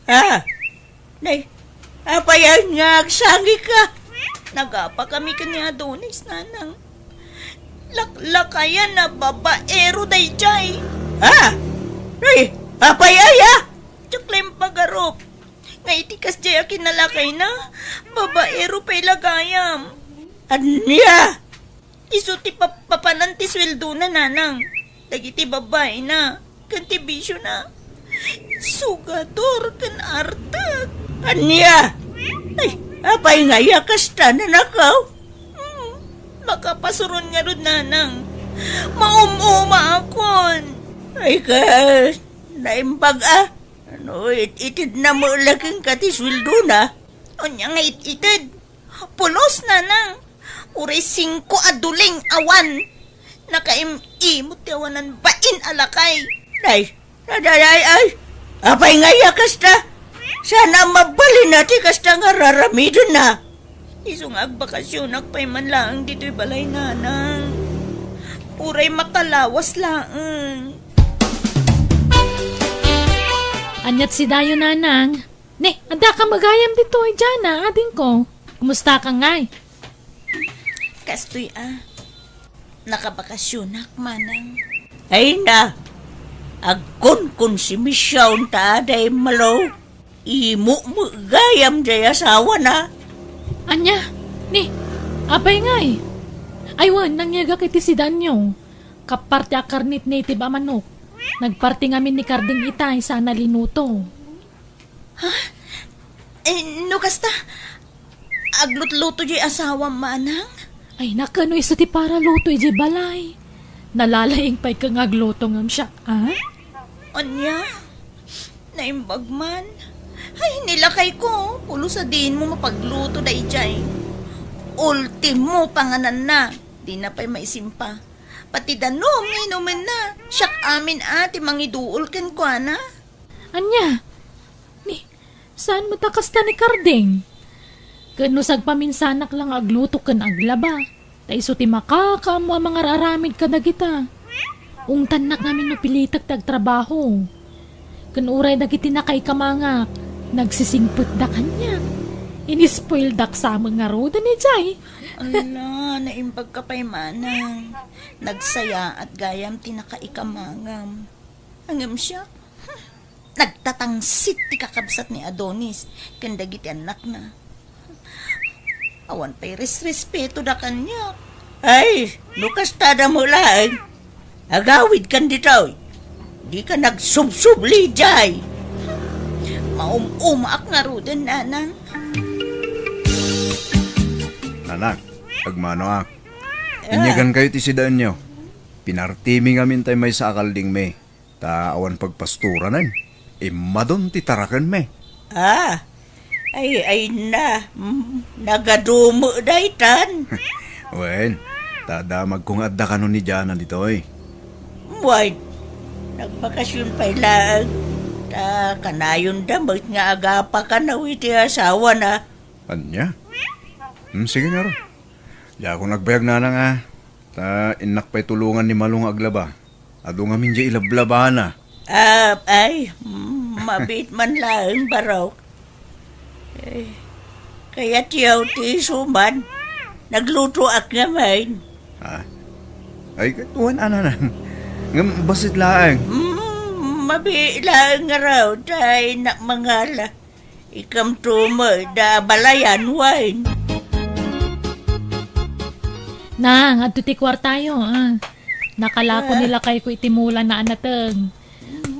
Ha? Nay, apay nga agsangika? Nagapa kami ken ni Adonis, nanang. Laklakayan a babaero daydiay. Ha? Nay, apay aya? Diak la impagarup. Nga iti kasdiay a kinalakayna, babaero pay la gayam. Ania? Isu ti pap-, papanan ti sueldona, nanang. Dagiti babaina, ken ti bisiona. Sugador ken artek. Ania? Ay, apay nga aya kasta, nanakaw? Hmm, makapasuron ngarud, nanang. Maum-umaakon. Ay, kas, naimbag a. Ano, it-, itedna met la kenka ti sueldona? Ania nga it-ited? Pulos, nanang. Uray singko a duling awan. Nakaim-imot ti awanan bain a lakay. Nay, nadaday ay. Apay nga aya kasta? Saan a mabalin a ti kasta nga raramidenna? Isu nga agbakasyonak pay man laeng ditoy balay, nanang. Uray makalawas laeng. Aniat sidayo, nanang? Ne, adda ka met gayam ditoy, Jana, adingko. Kumusta ka ngay? Kastoy a. Nakabakasyonak, manang. Ay na, agkunkon si Michelle ta aday malo. Imo met gayam jay asawana. Ania? Ni, apay ngay? Ay wen, nangyegak iti sidanyo. Kappar ti akarnit native a manok. Nagparti ngamin ni Karding itay sana linuto. Ha? Eh, no kasta, aglutluto jay asawam, manang? Ay, nakano isu ti paraluto ijay balay? Nalalaing pay ka nga agluto ngem siak, a? Ania? Naimbag man. Ay, nilakay ko. Pulos a diin mo mapagluto dayjay. Ultimo pangananna. Dina pay maisimpa. Pati danum, inumenna. Siak amin a ti mangiduol kenkuana. Ania? Ni, saan met a kasta ni Karding? Ken no sagpaminsanak la nga agluto ken aglaba, ta isu ti makakaammo a mangar-aramid kadagita. Ungtannak ngamin no pilitek ti agtrabaho. Ken uray dagiti nakaikamangak, nagsisingpetda kaniak. Inispoildak sa met ngaruden ijay. Ala, naimbag ka pay manang. Nagsayaat gayam ti nakaikamangam. Ngem siak, nagtatangsit ti kakabsat ni Adonis ken dagiti annakna. Awan pay resrespetoda kaniak. Ay, no kastada met laeng, agawidkan ditoy. Dika nagsubsubli jay. Maum-umaak ngaruden, nanang. Nanang, agmanoak. Inyagankayo ti sidaenyo. Pinartimi ngamin tay maysa a kaldingmi. Ta awan pagpastoranen, immadon ti tarakenmi. Ah, ay, ay na, mm, nagadumo daytan. Wen, ta damagko nga adda kano ni Jana ditoy. Wen, nagbakasyon pay laeng, ta kanayonda met nga agapa kano iti asawana. Ania? Hmm, sige ngarud. Diakon agbayag nanang a, ta innak pay tulongan ni Malo nga aglaba. Adu ngamin diay ilablabana. Ah, ay, mm, mabiit man laeng, Barok. Eh, kayatyo ti isuman. Naglutoak ngamin. Ah? Ay, katuan, ananan. Ngem bassit laeng. Mm, mabiit laeng ngarud, ay, nak mangala. Ikamto met da balayan, wen. Nang, adto ti kuartayo, a. Nakalapo ni lakayko iti mulana a nateng.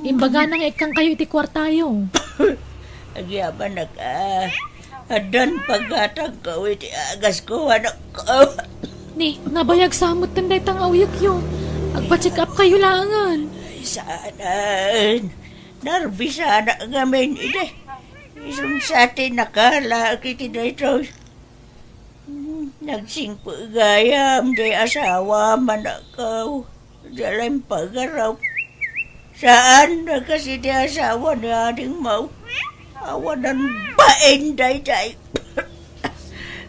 Imbagana nga ikkankayo iti kuartayo. Agyamanak, a. Addan paggatangko iti agasko, anakko. Ni, nabayag sa metten dayta nga uyekyo. Agpa-check up kayo laengen. Ay, saan? Narbisanak ngamin idi. Isun sa ti nakalaak iti daytoy. Hmm, nagsingpet gayam jay asawam, anakko. Diay la impagarup. Saan a kas iti asawa ni Ading Mau. Awanan bain daydiay.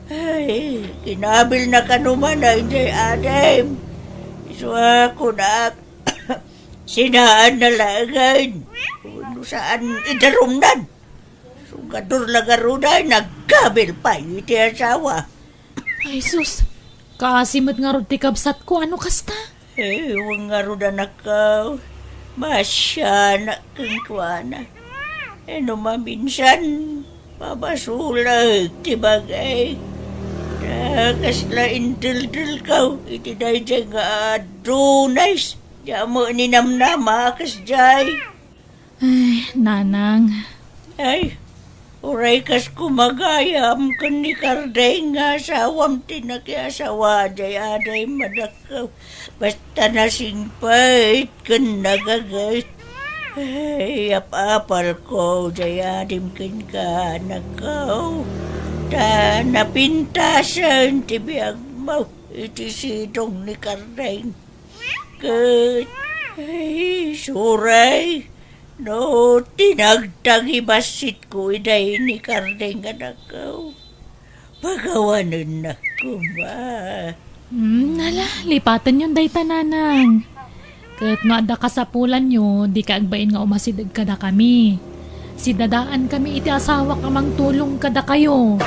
Ay, kinabilna kano man daydiay adim. Isu a kunak, sinaanna laengen. Wenno saan idarumnan. Sugador la ngarud ay nagkabil pay iti asawa. Ay, sus! Kaasi met ngarud ti kabsatko, ano kasta? Eh, wen ngarud, anakko. Masianak kenkuana. Eh, no maminsan, mabasolek ti bagay. Ta kasla indeldelko iti daydiay nga adunay. Diak met ninamnama a kasdiay. Ay, nanang. Ay, uray kas kumagayam ken ni Kardeng nga asawam ti nakiasawa diay adim, anakko. Basta nasingpet ken nagaget. Ay, apapalko diay adim kenka, anakko. Ta napintasen ti biagmo iti sidong ni Kardeng. Ket, ay, suray, no tinagtagi bassitko idiay ni Kardeng, anakko, pagawanennak koma. Hmm, ala, lipatenyon dayta, nanang. Ket no adda kasapulanyo, dika agbain nga umasideg kadakami. Sidadaankami iti asawak a mangtulong kadakayo.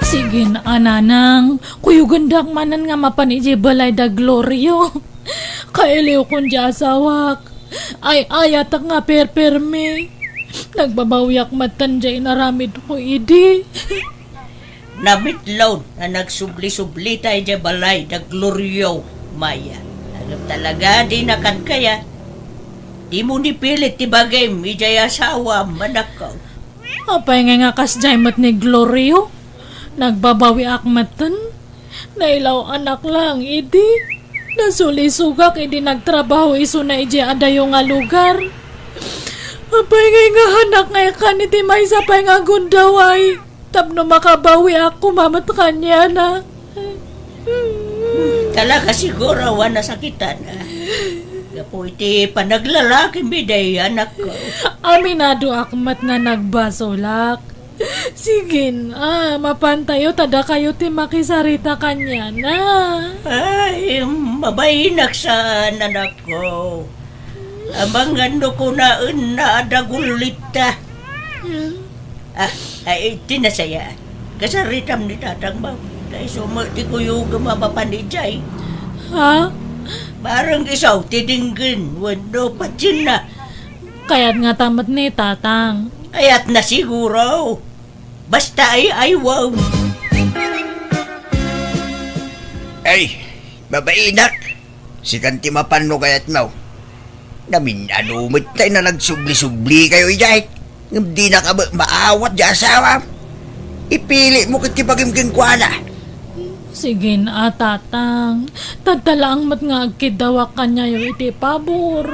Sige, a nanang, kuyogendak manen nga mapan idiay balay da Glorio. Kailiwkon diay asawak. Ay-ayatak nga perpermi. Nagbabawiak metten diay inaramidko idi. Namitlaw a nagsubli-sublita idiay balay da Glorio, Maya. Ngem talaga, dina kadkayat. Dimo ni pilit ti bagim idiay asawam, anakko. Apay ngay nga kasdiay met ni Glorio? Nagbabawiak metten. Nailaw-anak laeng idi. Nasulisogak idi nagtrabaho isuna idiay adayo nga lugar. Apay ngay nga hanak nga ikkan iti maysa pay nga gundaway tapno makabawiak koma met kaniana. Talaga siguro a nasakitan, a. Gapu iti panaglalakim idiay, anakko. Aminadoak met nga nagbasolak. Sige, a, mapantayo ta dakayo ti makisarita kaniana. Ay, mabainak saan, anakko. Amangan no kunaenna a dagullitta. Hmm. Ah, ay, ti nasaya. Kasaritam ni tatangmo. Ta isu met ti kuyogem a mapan idiay. Ha? Bareng isu ti denggen wenno patienna. Kayat ngata met ni tatang. Kayatna siguro. Basta ay-aywem. Ay, mabainak. Sikan ti mapan no kayatmo. Namin-ano met tay nga nagsubli-sublikayo idiay. Ngem dinaka met maawat diay asawam. Ipilitmo ket ti bagim kenkuana. Sige, a, tatang. Tadta laeng met nga agkiddawak kaniayo iti pabor.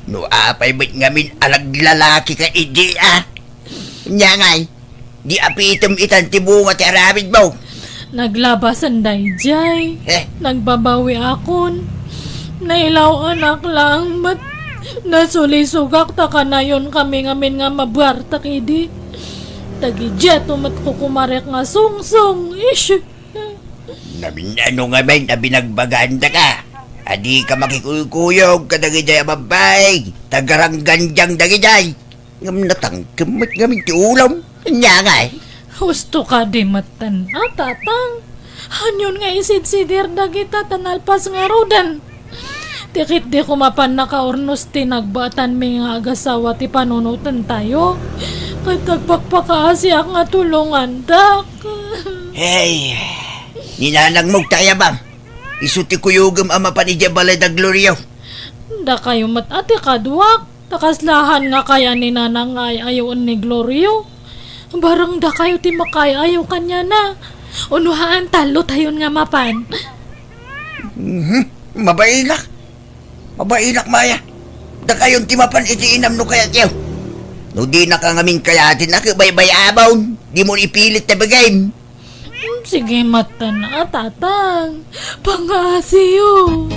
No apay met ngamin a naglalakika idi, a. Ania ngay, di apitem itan ti bunga ti aramidmo? Naglabasan daydiay. Eh? Nagbabawiakon. Nailaw-anak laeng met. Nasulisogak ta kanayonkamin ngamin nga mabuartek idi. Dagidiato met kukumarek nga sungsong. Ish! Namin-ano ngamin a binagbagandaka a dika makikuykuyog kadagidiay a babbai, ta garanggandiang dagidiay. Ngem natangkem met ngamin ti ulom. Ania ngay? Husto kadi metten, a, tatang. Anion nga isidsidir dagita ta nalpas ngaruden? Ti ketdi koma pannakaurnos ti nagbaetanmi nga agasawa ti panunotentayo. Ket agpakpakaasiak nga tulongandak. Hey, ni nanangmo ti ayabam. Isu ti kuyogem a mapan idiay balay da Glorio. Dakayo met a ti kaduak. Ta kasla han nga kaya ni nanang nga ay-ayoen ni Glorio. Bareng dakayo ti makaay-ayo kaniana. Uno haan, tallotayon nga mapan. Mhm. Mabainak. Mabainak, Maya. Dakayon ti mapan iti inam no kayatyo. No dinaka ngamin kayaten a, ket baybay-amon. Dimo ipilit ti bagim. Hmm, sige, matan a, Tatang. Pangaasiyo.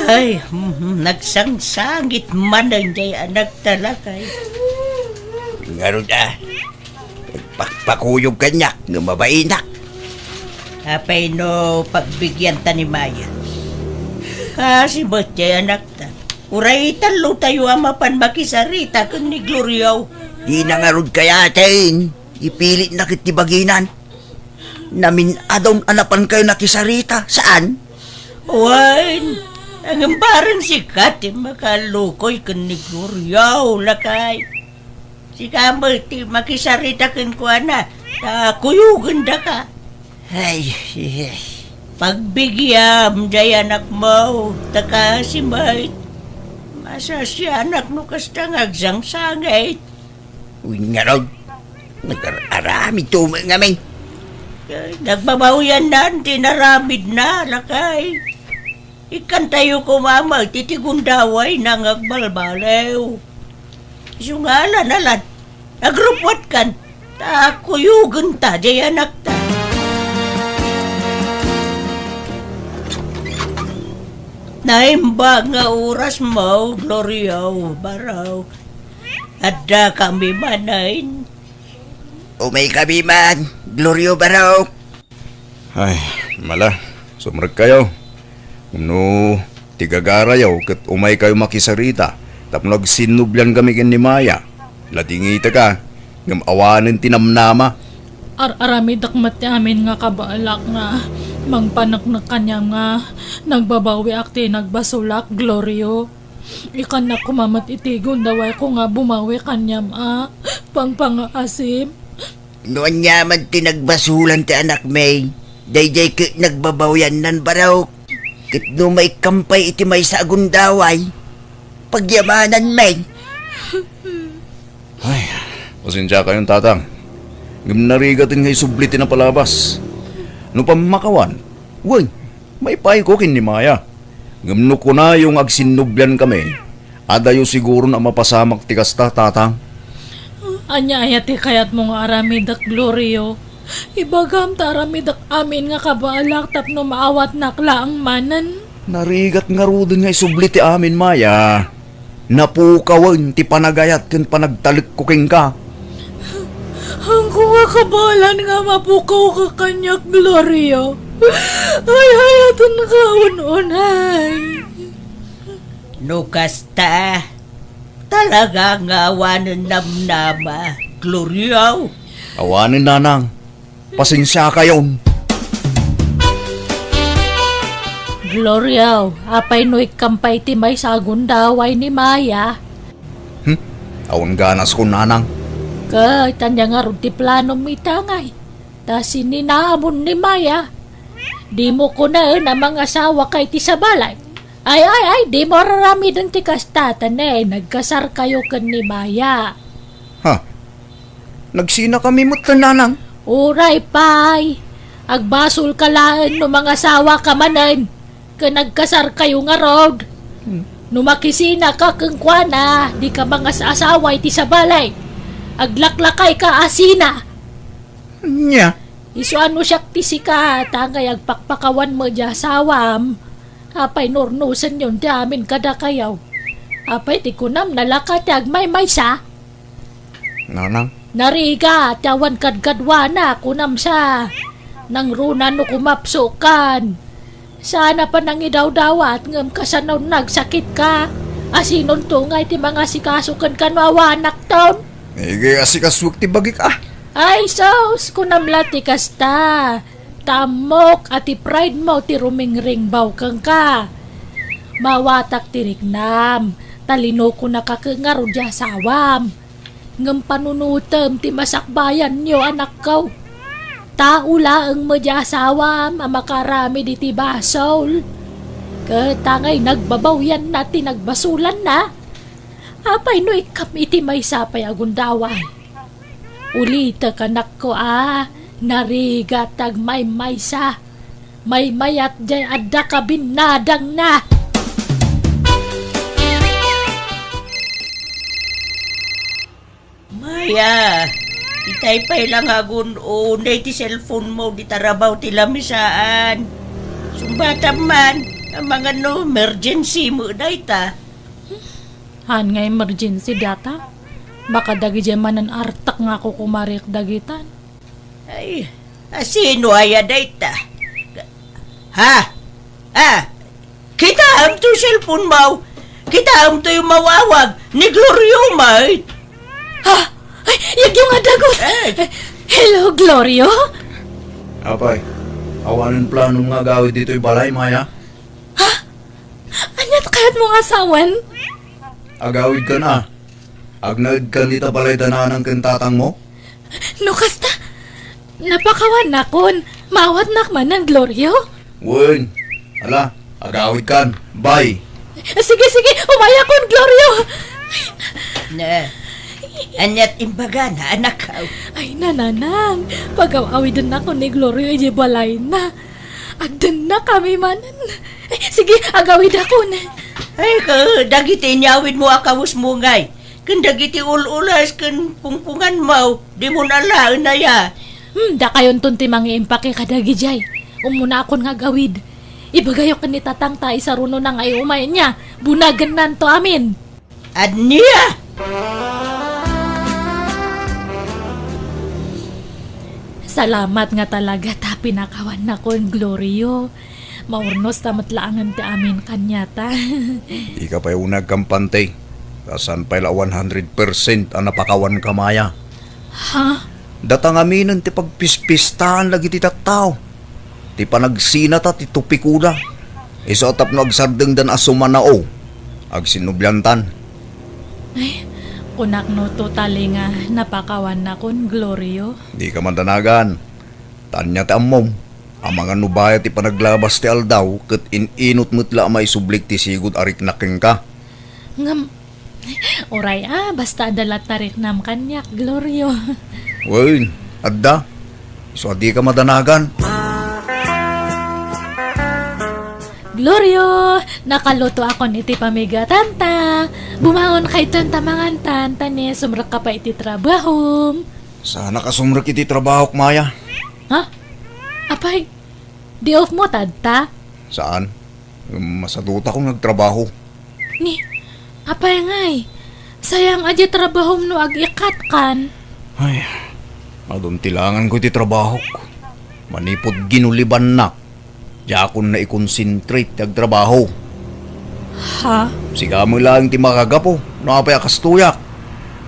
Ay, mhm, nagsangsangit manen jay anak ta, lakay. Ngarud a, pakpakuyog kaniak nga mabainak. Apay no pagbigianta ni Maya? Kasi met jay anak ta. Uray tallo tayo a mapan makisarita ken ni Glorio. Dina ngarud kayaten, ipilitna ket ti baginan. Namin-adon a napankayo nakisarita, saan? Wen, ngem bareng sika ti makalukoy ken ni Glorio, lakay. Sika met ti makisarita kenkuana, ta kuyogenda ka. Ay, ay, ay. Pagbigiam jay anakmo, ta kasi met, masasianak no kasta nga agsangsangit. Wen ngarud, nagar-aramid to met ngamin. Ay, nagbabawiannan ti naramidna, lakay. Ikkantayo koma met iti gundawayna nga agbalbaliw. Isu nga alan-alan, agrupwatkan, ta kuyogenta jay anakta. Naimbag nga orasmo, Glorio, barok. Addakami manen. Umaykami man, Glorio, barok. Ay, mala, sumrekkayo. No ti gagarayo ket umaykayo makisarita tapno agsinnubliankami ken ni Maya, ladingitaka, ngem awanen ti namnama. Ar-aramidek met ti amin nga kabaelak nga mangpaneknek kaniam nga nagbabawiak ti nagbasolak, Glorio. Ikkannak koma met iti gundawayko nga bumawi kaniam a pangpangaasim. No aniaman ti nagbasolan ti anakmi, daydiay ket nagbabawiannan, barok. Ket no maikkam pay iti maysa a gundaway, pagyamananmi. Ay, pasensiakayon, Tatang. Ngem narigaten nga isubli ti napalabas. No pammakawan, wen, maipayko ken ni Maya. Ngem no kunayo nga agsinnubliankami, adayo siguron a mapasamak ti kasta, Tatang. Ania aya ti kayatmo nga aramidek, Glorio? Ibagam ta aramidek amin nga kabaelak tapno maawatnak laeng manen. Narigat ngaruden nga isubli ti amin, Maya. Napukawen ti panagayat ken panagtalekko kenka. Haanko nga kabaelan nga mapukawka kaniak, Glorio. Ay-ayatenka un-unay. No kasta, talaga nga awanen namnama, Glorio. Awanen, Nanang. Pasensiakayon. Glorio, apay no ikkam pay ti maysa a gundaway ni Maya? Hmm? Awan ganaskon, Nanang. Ket ania ngarud ti planom ita ngay? Ta sininamon ni Maya. Dimo kunaen a mangasawaka iti sabali. Ay, ay, ay, dimo ar-aramiden ti kasta, ta ne, nagkasarkayo ken ni Maya. Ha? Nagsinakami met, Nanang. Uray pay, agbasolka laeng no mangasawaka manen, ken agkasarkayo ngarud. Hmm. No makisinaka kenkuana, dika mangas-asawa iti sabali. Aglaklakayka a sina. Nia? Isu a no siak ti sika, ta ngay agpakpakawan met diay asawam. Apay no urnosenyon ti amin kadakayo? Apay ti kunam, nalaka ti agmaymaysa? Nanang. Narigat ti awan kadkaduana, kunam sa. Nangruna no kumapsokan. Saan a panangidawdawat ngem kasano nagsakitka? Asinonto ngay ti mangasikaso kenka no awanakton? Iga asikasuek ti bagik a. Ay, sus, kunam la ti kasta. Ta ammok a ti pride mo ti rumingringbaw kenka. Maawatak ti riknam, ta linukonaka ket ngarud diay asawam. Ngem panunotem ti masakbayanyo, anakko. Tao laeng met diay asawam a makaaramid iti basol. Ket ta ngay nagbabawianna ti nagbasolanna. Apay no ikkam iti maysa pay a gundaway? Ulitek, anakko, a narigat ti agmaymaysa. Maymayat diay adda kabinnadangna. Maya, Itay pay la nga agun-unay ti cellphone mo, di tarabaw ti lamisaan. Sungbatam man, amangan no emergency mo dayta. Haan nga emergency data? Baka dagidiay manen artek nga kukumarik dagitan. Ay, asino aya dayta? Ha? Ah, kitaem toy cellphone mo? Kitaem toy umawawag ni Glorio met? Ha? Ay, yagyo nga dagus! Eh. Hello, Glorio? Apay, awanen planom nga agawid ditoy balay, Maya? Ha? Ania ti kayatmo nga asawen? Agawidkan a. Agnaedkan dita balay da nanang ken tatangmo? No kasta, napakawannakon. Maawatnak manen, Glorio? Wen. Ala, agawidkan. Bye. Sige, sige, umayakon, Glorio. Na, aniat imbagana, anak? Ay, nanang, pagaw-awidennakon ni Glorio idiay balayna. Agdennakami manen. Ay, sige, agawidakon. Ay, ka, dagiti inyawidmo a kawesmo ngay, ken dagiti ul-ulas ken pungpunganmo, dimon alaen aya. Hmm, dakayonton ti mangiimpake kadagidiay. Ummunaakon nga agawid. Ibagayo ken ni tatang ta isarunona nga iumay, ania, bunagennanto amin. Ania? Salamat nga talaga ta pinakawannakon, Glorio. Maurnos ta met laengen ti amin kaniata. Dika pay unay agkampante. Ta saan pay la one hundred percent a napakawanka, Maya. Ha? Data ngaminen ti pagpispistaen dagiti tattao. Ti panagsinata ti topikoda. Isu a tapno agsardengdan a sumanao, agsinnubliantan. Ay, kunak no totally nga napakawannakon, Glorio. Dika madanagan. Ta ania ti ammom, amangan no bayat ti panaglabas ti aldaw ket in-inut met la a maisublik ti sigud a riknak kenka. Ngem, uray a, basta adda latta riknam kaniak, Glorio. Wen, adda. Isu a dika madanagan. Glorio, nakalutoakon iti pamigatanta. Bumaonka itan ta mangantan, ta ni sumrekka pay iti trabahom. Saanka a sumrek iti trabahok, Maya. Ha? Apay, day off mo tatta? Saan. Masadutakon nga agtrabaho. Ni, apay ngay, sayang a di trabahom no ag-ikatkan. Ay, adun ti langanko iti trabahok. Manipud ginulibannak, diakon naikonsentrate ti agtrabaho. Ha? Sika met laeng ti makagapu no apay a kastoyak.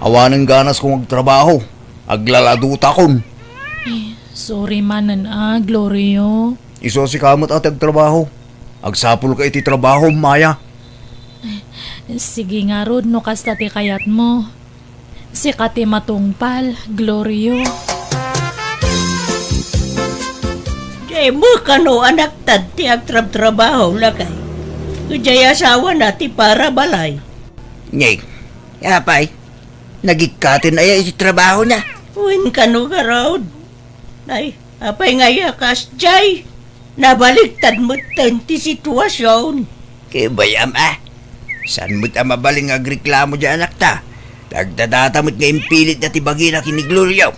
Awanen ganasko nga agtrabaho. Aglaladutakon. Eh, sorry manen a, Glorio. Isu a sika met a ti agtrabaho. Agsapulka iti trabahom, Maya. Sige ngarud no kasta ti kayatmo. Sika ti matungpal, Glorio. Dimo kano anakta ti agtrabtrabaho, lakay. Idiay asawana ti para balay. Ngem, apay, nagikkaten aya iti trabahona? Wen kano garud. Ay, apay nga aya kasdiay? Nabaliktad metten ti situasion. Kabayam a. Saan met a mabalin nga agreklamo diay anakta? Tagdadata met nga impilitda ti bagina ken ni Glorio.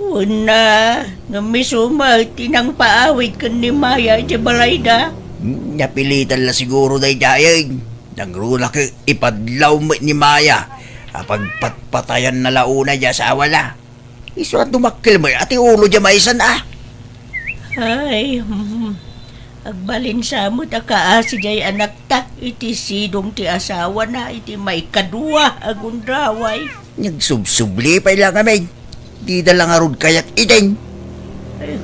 Wen a, ngem isu met ti nangpaawid ken ni Maya idiay balayda. Napilitan la siguro daydiay. Nangruna ket ipadlaw met ni Maya a pagpatpatayanna la unay ti asawana. Isu a dumakkel met a ti ulo diay maysan a. Ay, hmm. Agbalin sa met a kaasi diay anakta iti sidong ti asawana iti maikadua a gundaway. Nagsubsubli pay la ngamin. Dida la ngarud kayat iden. Ay,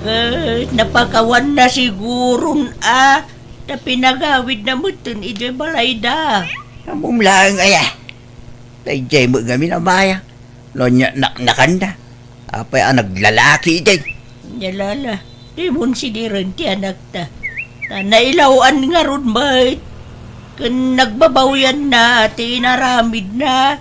ket napakawanna siguron a, ta pinagawidna metten idiay balayda. Ammom laeng aya. Daydiay met ngamin a Maya. No ania naknakanna, apay a naglalaki idi? Nia la, dimon sidiren ti anakta. Ta nailaw-an ngarud met, ken nagbabawianna ti inaramidna.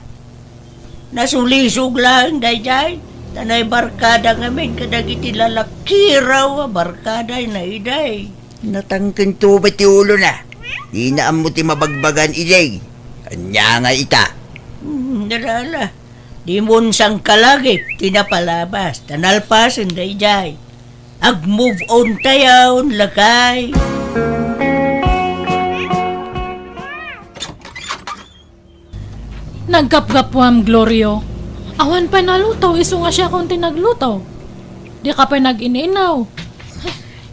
Nasulisog laeng daydiay, ta naibarkada ngamin kadagiti lalakiraw a barkadana idi. Natangken to met ti ulona. Dina ammo ti mabagbagan idi. Ania nga ita? Hmm, nia la. Dimon sangkalagip ti napalabas, ta nalpasen daydiay. Ag-move on tayon, lakay. Naggapgapuam, Glorio. Awan pay naluto, isu nga siakon ti nagluto. Dika pay nag-ininaw.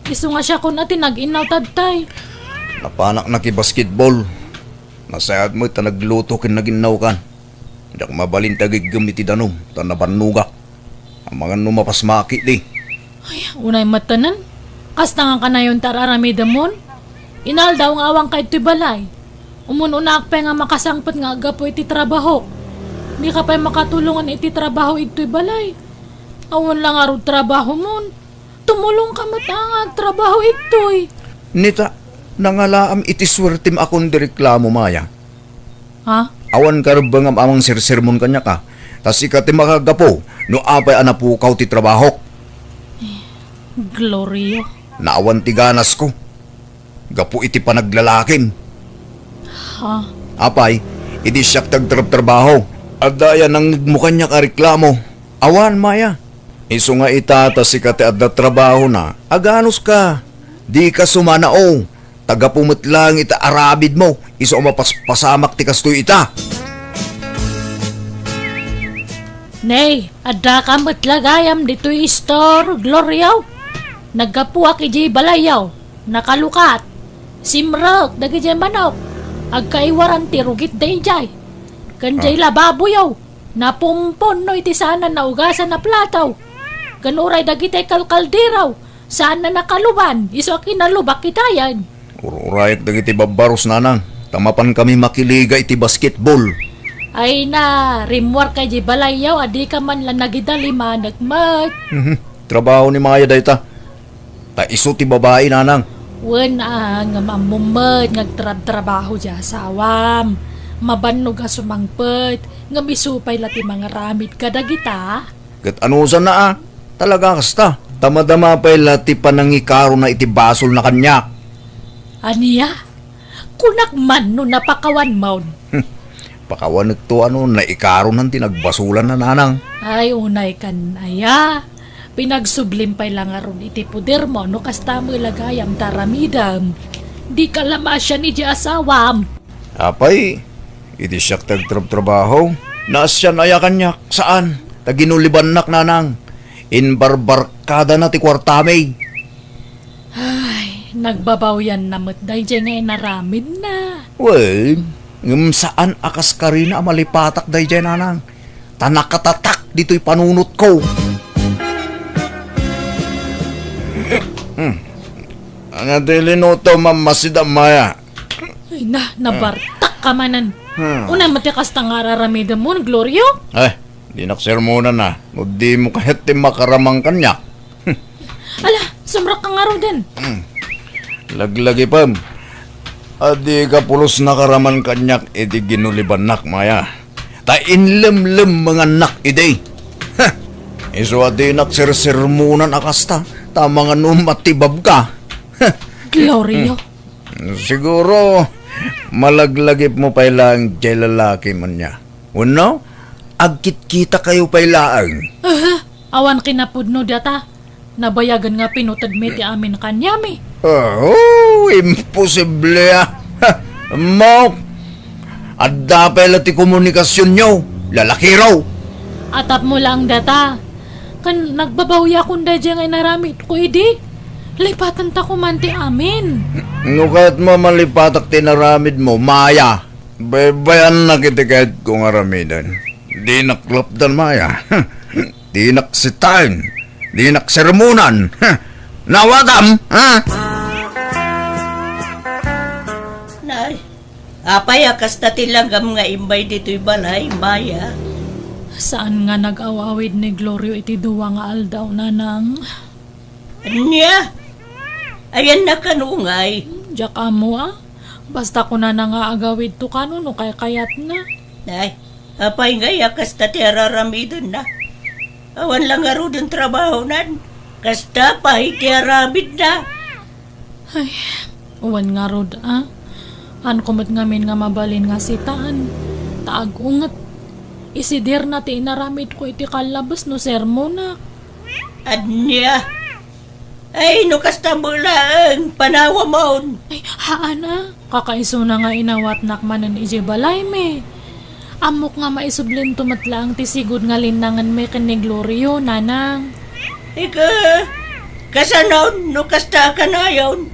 Isu nga siakon a ti nag-innaw tattay. Napanak nakibasketball. Nasayaat met ta nagluto ken naginnawkan. Diak mabalin ti agiggem iti danum, ta nabannogak. Amangan no mapasmaki di. Ay, unay met tanan. Kasta nga kanayon ti ar-aramidemon? Inaldaw nga awanka idtoy balay. Umun-unaak pay nga makasangpet nga aggapu iti trabahok. Dika pay makatulongan iti trabaho idtoy balay. Awan la ngarud trabahomon. Tumulongka met a nga agtrabaho idtoy. Nita, nangalaam iti suertem a kundi reklamo, Maya. Ha? Awan karebbengam a mangsersermon kaniak, a. Ta sika ti makagapu no apay a napukaw ti trabahok. Gloria. Naawan ti ganasko. Gapu iti panaglalakim. Ha? Apay, idi siak ti agtrabtrabaho. Adda aya nangngegmo kaniak a reklamo? Awan, Maya. Isu nga ita ta sika ti adda trabahona, aganuska. Dika sumanao. Ta gapu met laeng iti aramidmo, isu a mapaspasamak ti kastoy ita. Nay, addaka met la gayam ditoy istor, Glorio. Naggapuak idiay balayyo. Nakalukat. Simrek dagidiay manok. Agkaiwaran ti rugit daydiay. Ken diay lababoyo. Napumpunno iti saan a naugasan a plato. Ken uray dagiti kalkaldero, saan a nakaluban, isu a kinalubak itayen. Ur-urayek dagiti babbaros, nanang, ta mapankami makiliga iti basketball. Ay na, rimmuarka idiay balayyo a dika man la nagidalimanek met. Mhm. Trabaho ni Maya dayta. Ta isu ti babai, nanang. Wen a, ngem ammom met nga agtrabtrabaho ti asawam. Mabannog a sumangpet, ngem isu pay la ti mangaramid kadagita. Ket anusanna a, talaga kasta. Ta madama pay la ti panangikarona iti basolna kaniak. Ania? Kunak man no napakawanmon. Hmm. Pakawanekto a no naikaronan ti nagbasolanna, nanang. Ay, unay kan aya. Pinagsublim pay la ngarud iti podermo no kasta met la gayam ti aramidem. Dika la maasian idiay asawam. Apay, idi siak ti agtrabtrabaho, naasian aya kaniak? Saan? Ta ginulibannak, nanang. Imbarbarkadana ti kuartami. Ay, nagbabawianna met daydiay nga inaramidna. Wen, ngem saan a kas karina a malipatak daydiay, nanang. Ta nakatatak ditoy panunotko. Hmm. Ania ti linutom a masida, Maya? Ay na, nabartak ka manen. Hmm. Unay met ti kasta nga ar-aramidemon, Glorio? Eh, dinak sermonan a. No dimo kayat ti makaramang kaniak. Ala, sumrekka ngaruden. Hmm. Laglagipem. Adika pulos nakaraman kaniak iti ginulibannak, Maya. Ta inlemlemmengannak idi. Heh! Isu a dinak sersermonan a kasta, ta amangan no matibabka. Heh! Glorio. Hmm. Siguro, malaglagipmo pay laeng diay lalaki, ania. Wenno, agkitkitakayo pay laeng. Aha, awan kinapudno data. Nabayagen nga pinuted mi ti amin kaniami. Oh, imposible a. Ha, ammok. Adda pay la ti komunikasionyo, lalakiro. Atapmo laeng data. Ken nagbabawiakon daydiay nga inaramidko idi. Lipatentako man ti amin. No kayatmo a malipatak ti inaramidmo, Maya. Baybayannak iti kayatko nga aramiden. Dinak lapdan, Maya. Dinak sitaen. Dinak sermonan. Nawatam, ha? Nay, apay a kasta ti langam nga imbay ditoy balay, Maya? Saan nga nag-aw-awid ni Glorio iti dua nga aldaw, nanang? Ania? Ayanna kano ngay? Diak ammo a. Basta kunana nga agawidto kano no kaykayatna. Ay, apay ngay a kasta ti ar-aramidenna? Awan la ngaruden trabahonan. Kasta pay ti aramidna. Ay, wen ngarud a. Haanko met ngamin nga mabalin nga sitaen. Ta agunget. Isidirna ti inaramidko iti kallabes no sermonak. Ania? Ay, no kasta met laeng, panawamon. Ay, haan a. Kakaisuna nga inawatnak manen idiay balaymi. Ammok nga maisublinto met laeng ti sigud nga linnangenmi ken ni Glorio, nanang. Ika, kasanon no kasta a kanayon?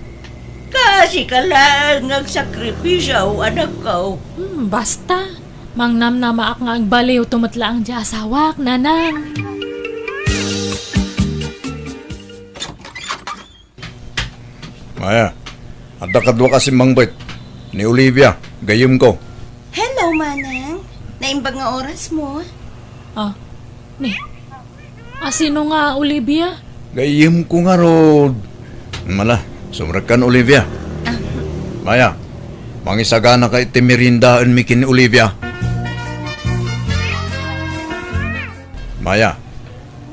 Kaasika laeng nga agsakripisio, anakko. Hmm, basta. Mangnamnamaak nga agbaliwto met laeng ti asawak, nanang. Maya, adda kaduak a simmangbet. Ni Olivia, gayyemko. Hello, Manang. Naimbag nga orasmo? Ah, ni. Asino nga Olivia? Gayyemko ngarud. Mala, sumrekkan, Olivia. Ah. Maya, mangisaganaka iti meriendaenmi ken ni Olivia. Maya,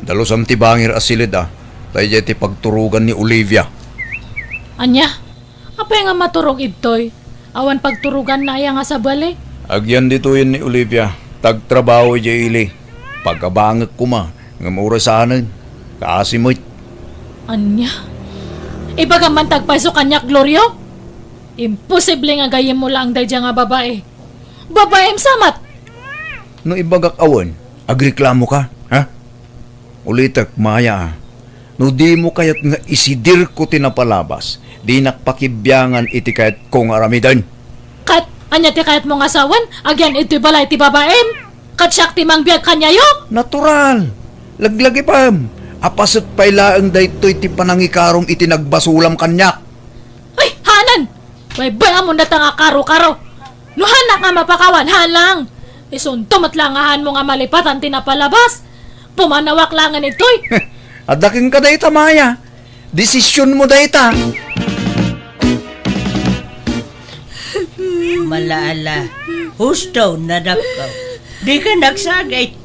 dalusam ti bangir a siled a, ta idiay ti pagturogan ni Olivia. Ania? Apay nga maturog idtoy? Awan pagturoganna aya nga sabali? Agyan ditoyen ni Olivia, ta agtrabaho idiay ili. Pagabangek koma, ngem uray saanen. Kaasi met. Ania? Ibagam man ti agpayso kaniak, Glorio? Imposible nga gayyemmo laeng daydiay nga babai. Babaim sa met! No ibagak a wen, agreklamoka, ha? Ulitek, Maya, a. No dimo kayat nga isidirko ti napalabas, dinak pakibiangan iti kayatko nga aramiden. Ket ania ti kayatmo nga sawen? Agyan iti balay ti babaim? Ket siak ti mangbiag kaniayo? Natural. Laglagipem. Apaset pay laeng daytoy ti panangikarom iti nagbasolam kaniak. Ay, haanen! Baybay-amon dayta nga karo-karo. No haanak nga mapakawan, haan lang. Isunto met lang nga haanmo nga malipatan ti napalabas. Pumanawak laengen itoy. Adda kenka dayta, Maya. Desisionmo dayta. Mala, ala. Husto, nadakko. Dika nagsagit.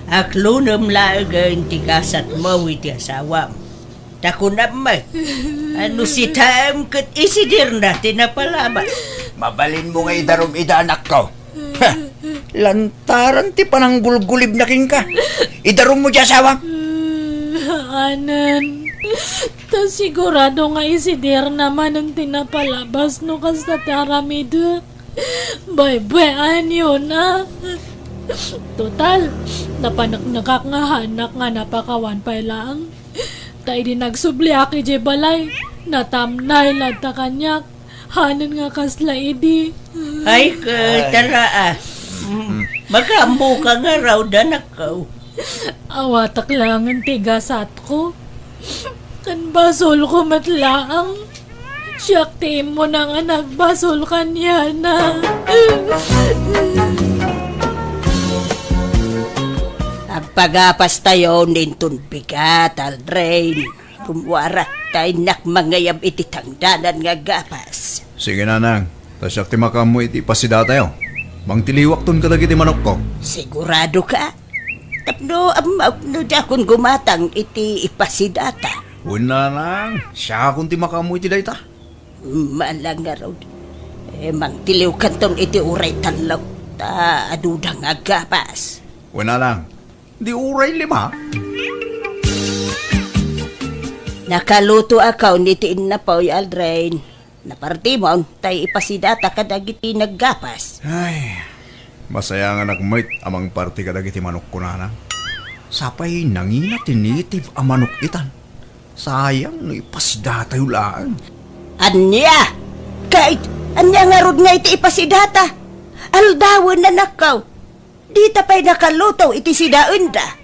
Aklonem laengen ti gasatmo iti asawam. Ta kunam met, a no sitaem ket isidirna ti napalabas. Mabalinmo nga idarum ida, anakko. Ha! Lantaran ti pananggulgulibna kenka. Idarummo ti asawam. Haanen. Ta sigurado nga isidirna manen ti napalabas no kasta ti aramidek. Baybay-anyona. Total, napaneknekak nga haanak nga napakawan pay laeng. Ta idi nagsubliak idiay balay, natamnay latta kaniak. Haanen nga kasla idi. Ay, ket, tara, a. Mm, makaammoka ngarud, anakko. Awatak laengen ti gasatko. Ken basolko met laeng. Siak ti immuna nga nagbasol kaniana. Agpagapastayo inton bigat, Aldrin. Rummuarak ta innak mangayab iti tangdanan nga gapas. Sige, nanang. Ta siak ti makaammo iti ipasidatayo. Mangtiliwakton kadagiti manokko. Sigurado ka? Tapno ammok no diakon gumatang iti ipasidata. Wen, nanang, siakon ti makaammo iti dayta. Mala ngarud. E, mangtiliwkanton iti uray tallo, ta aduda nga gapas. Wen, nanang, di uray lima. Nakalutoakon iti innapoy, Aldrin. Napartimon, tay ipasidata kadagiti naggapas. Ay, masayanganak met a mangparti kadagiti manok, kunana. Sapay nangina ti native a manok itan. Sayang no ipasidatayo laeng. Ania? Kait, ania ngarud nga iti ipasidata? Aldawen, anakko. Dita pay nakaluto iti sidaenda.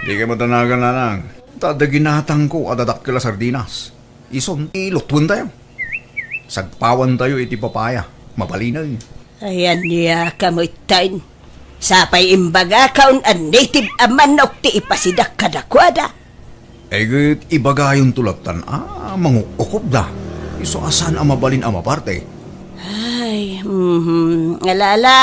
Dika matanagan, nanang. Ta adda ginatangko a dadakkel a sardinas. Isun, ilutuentayo. Sagpawantayo iti papaya. Mabalinen. Ay, ania ka met, tay? Sapay imbagakon a native a manok ti ipasidak kadakuada. Ay, ket ibagayonto lattan a manguk-ukobda. Isu a saan a mabalin a maparte. Ay, mhm. Ala, ala.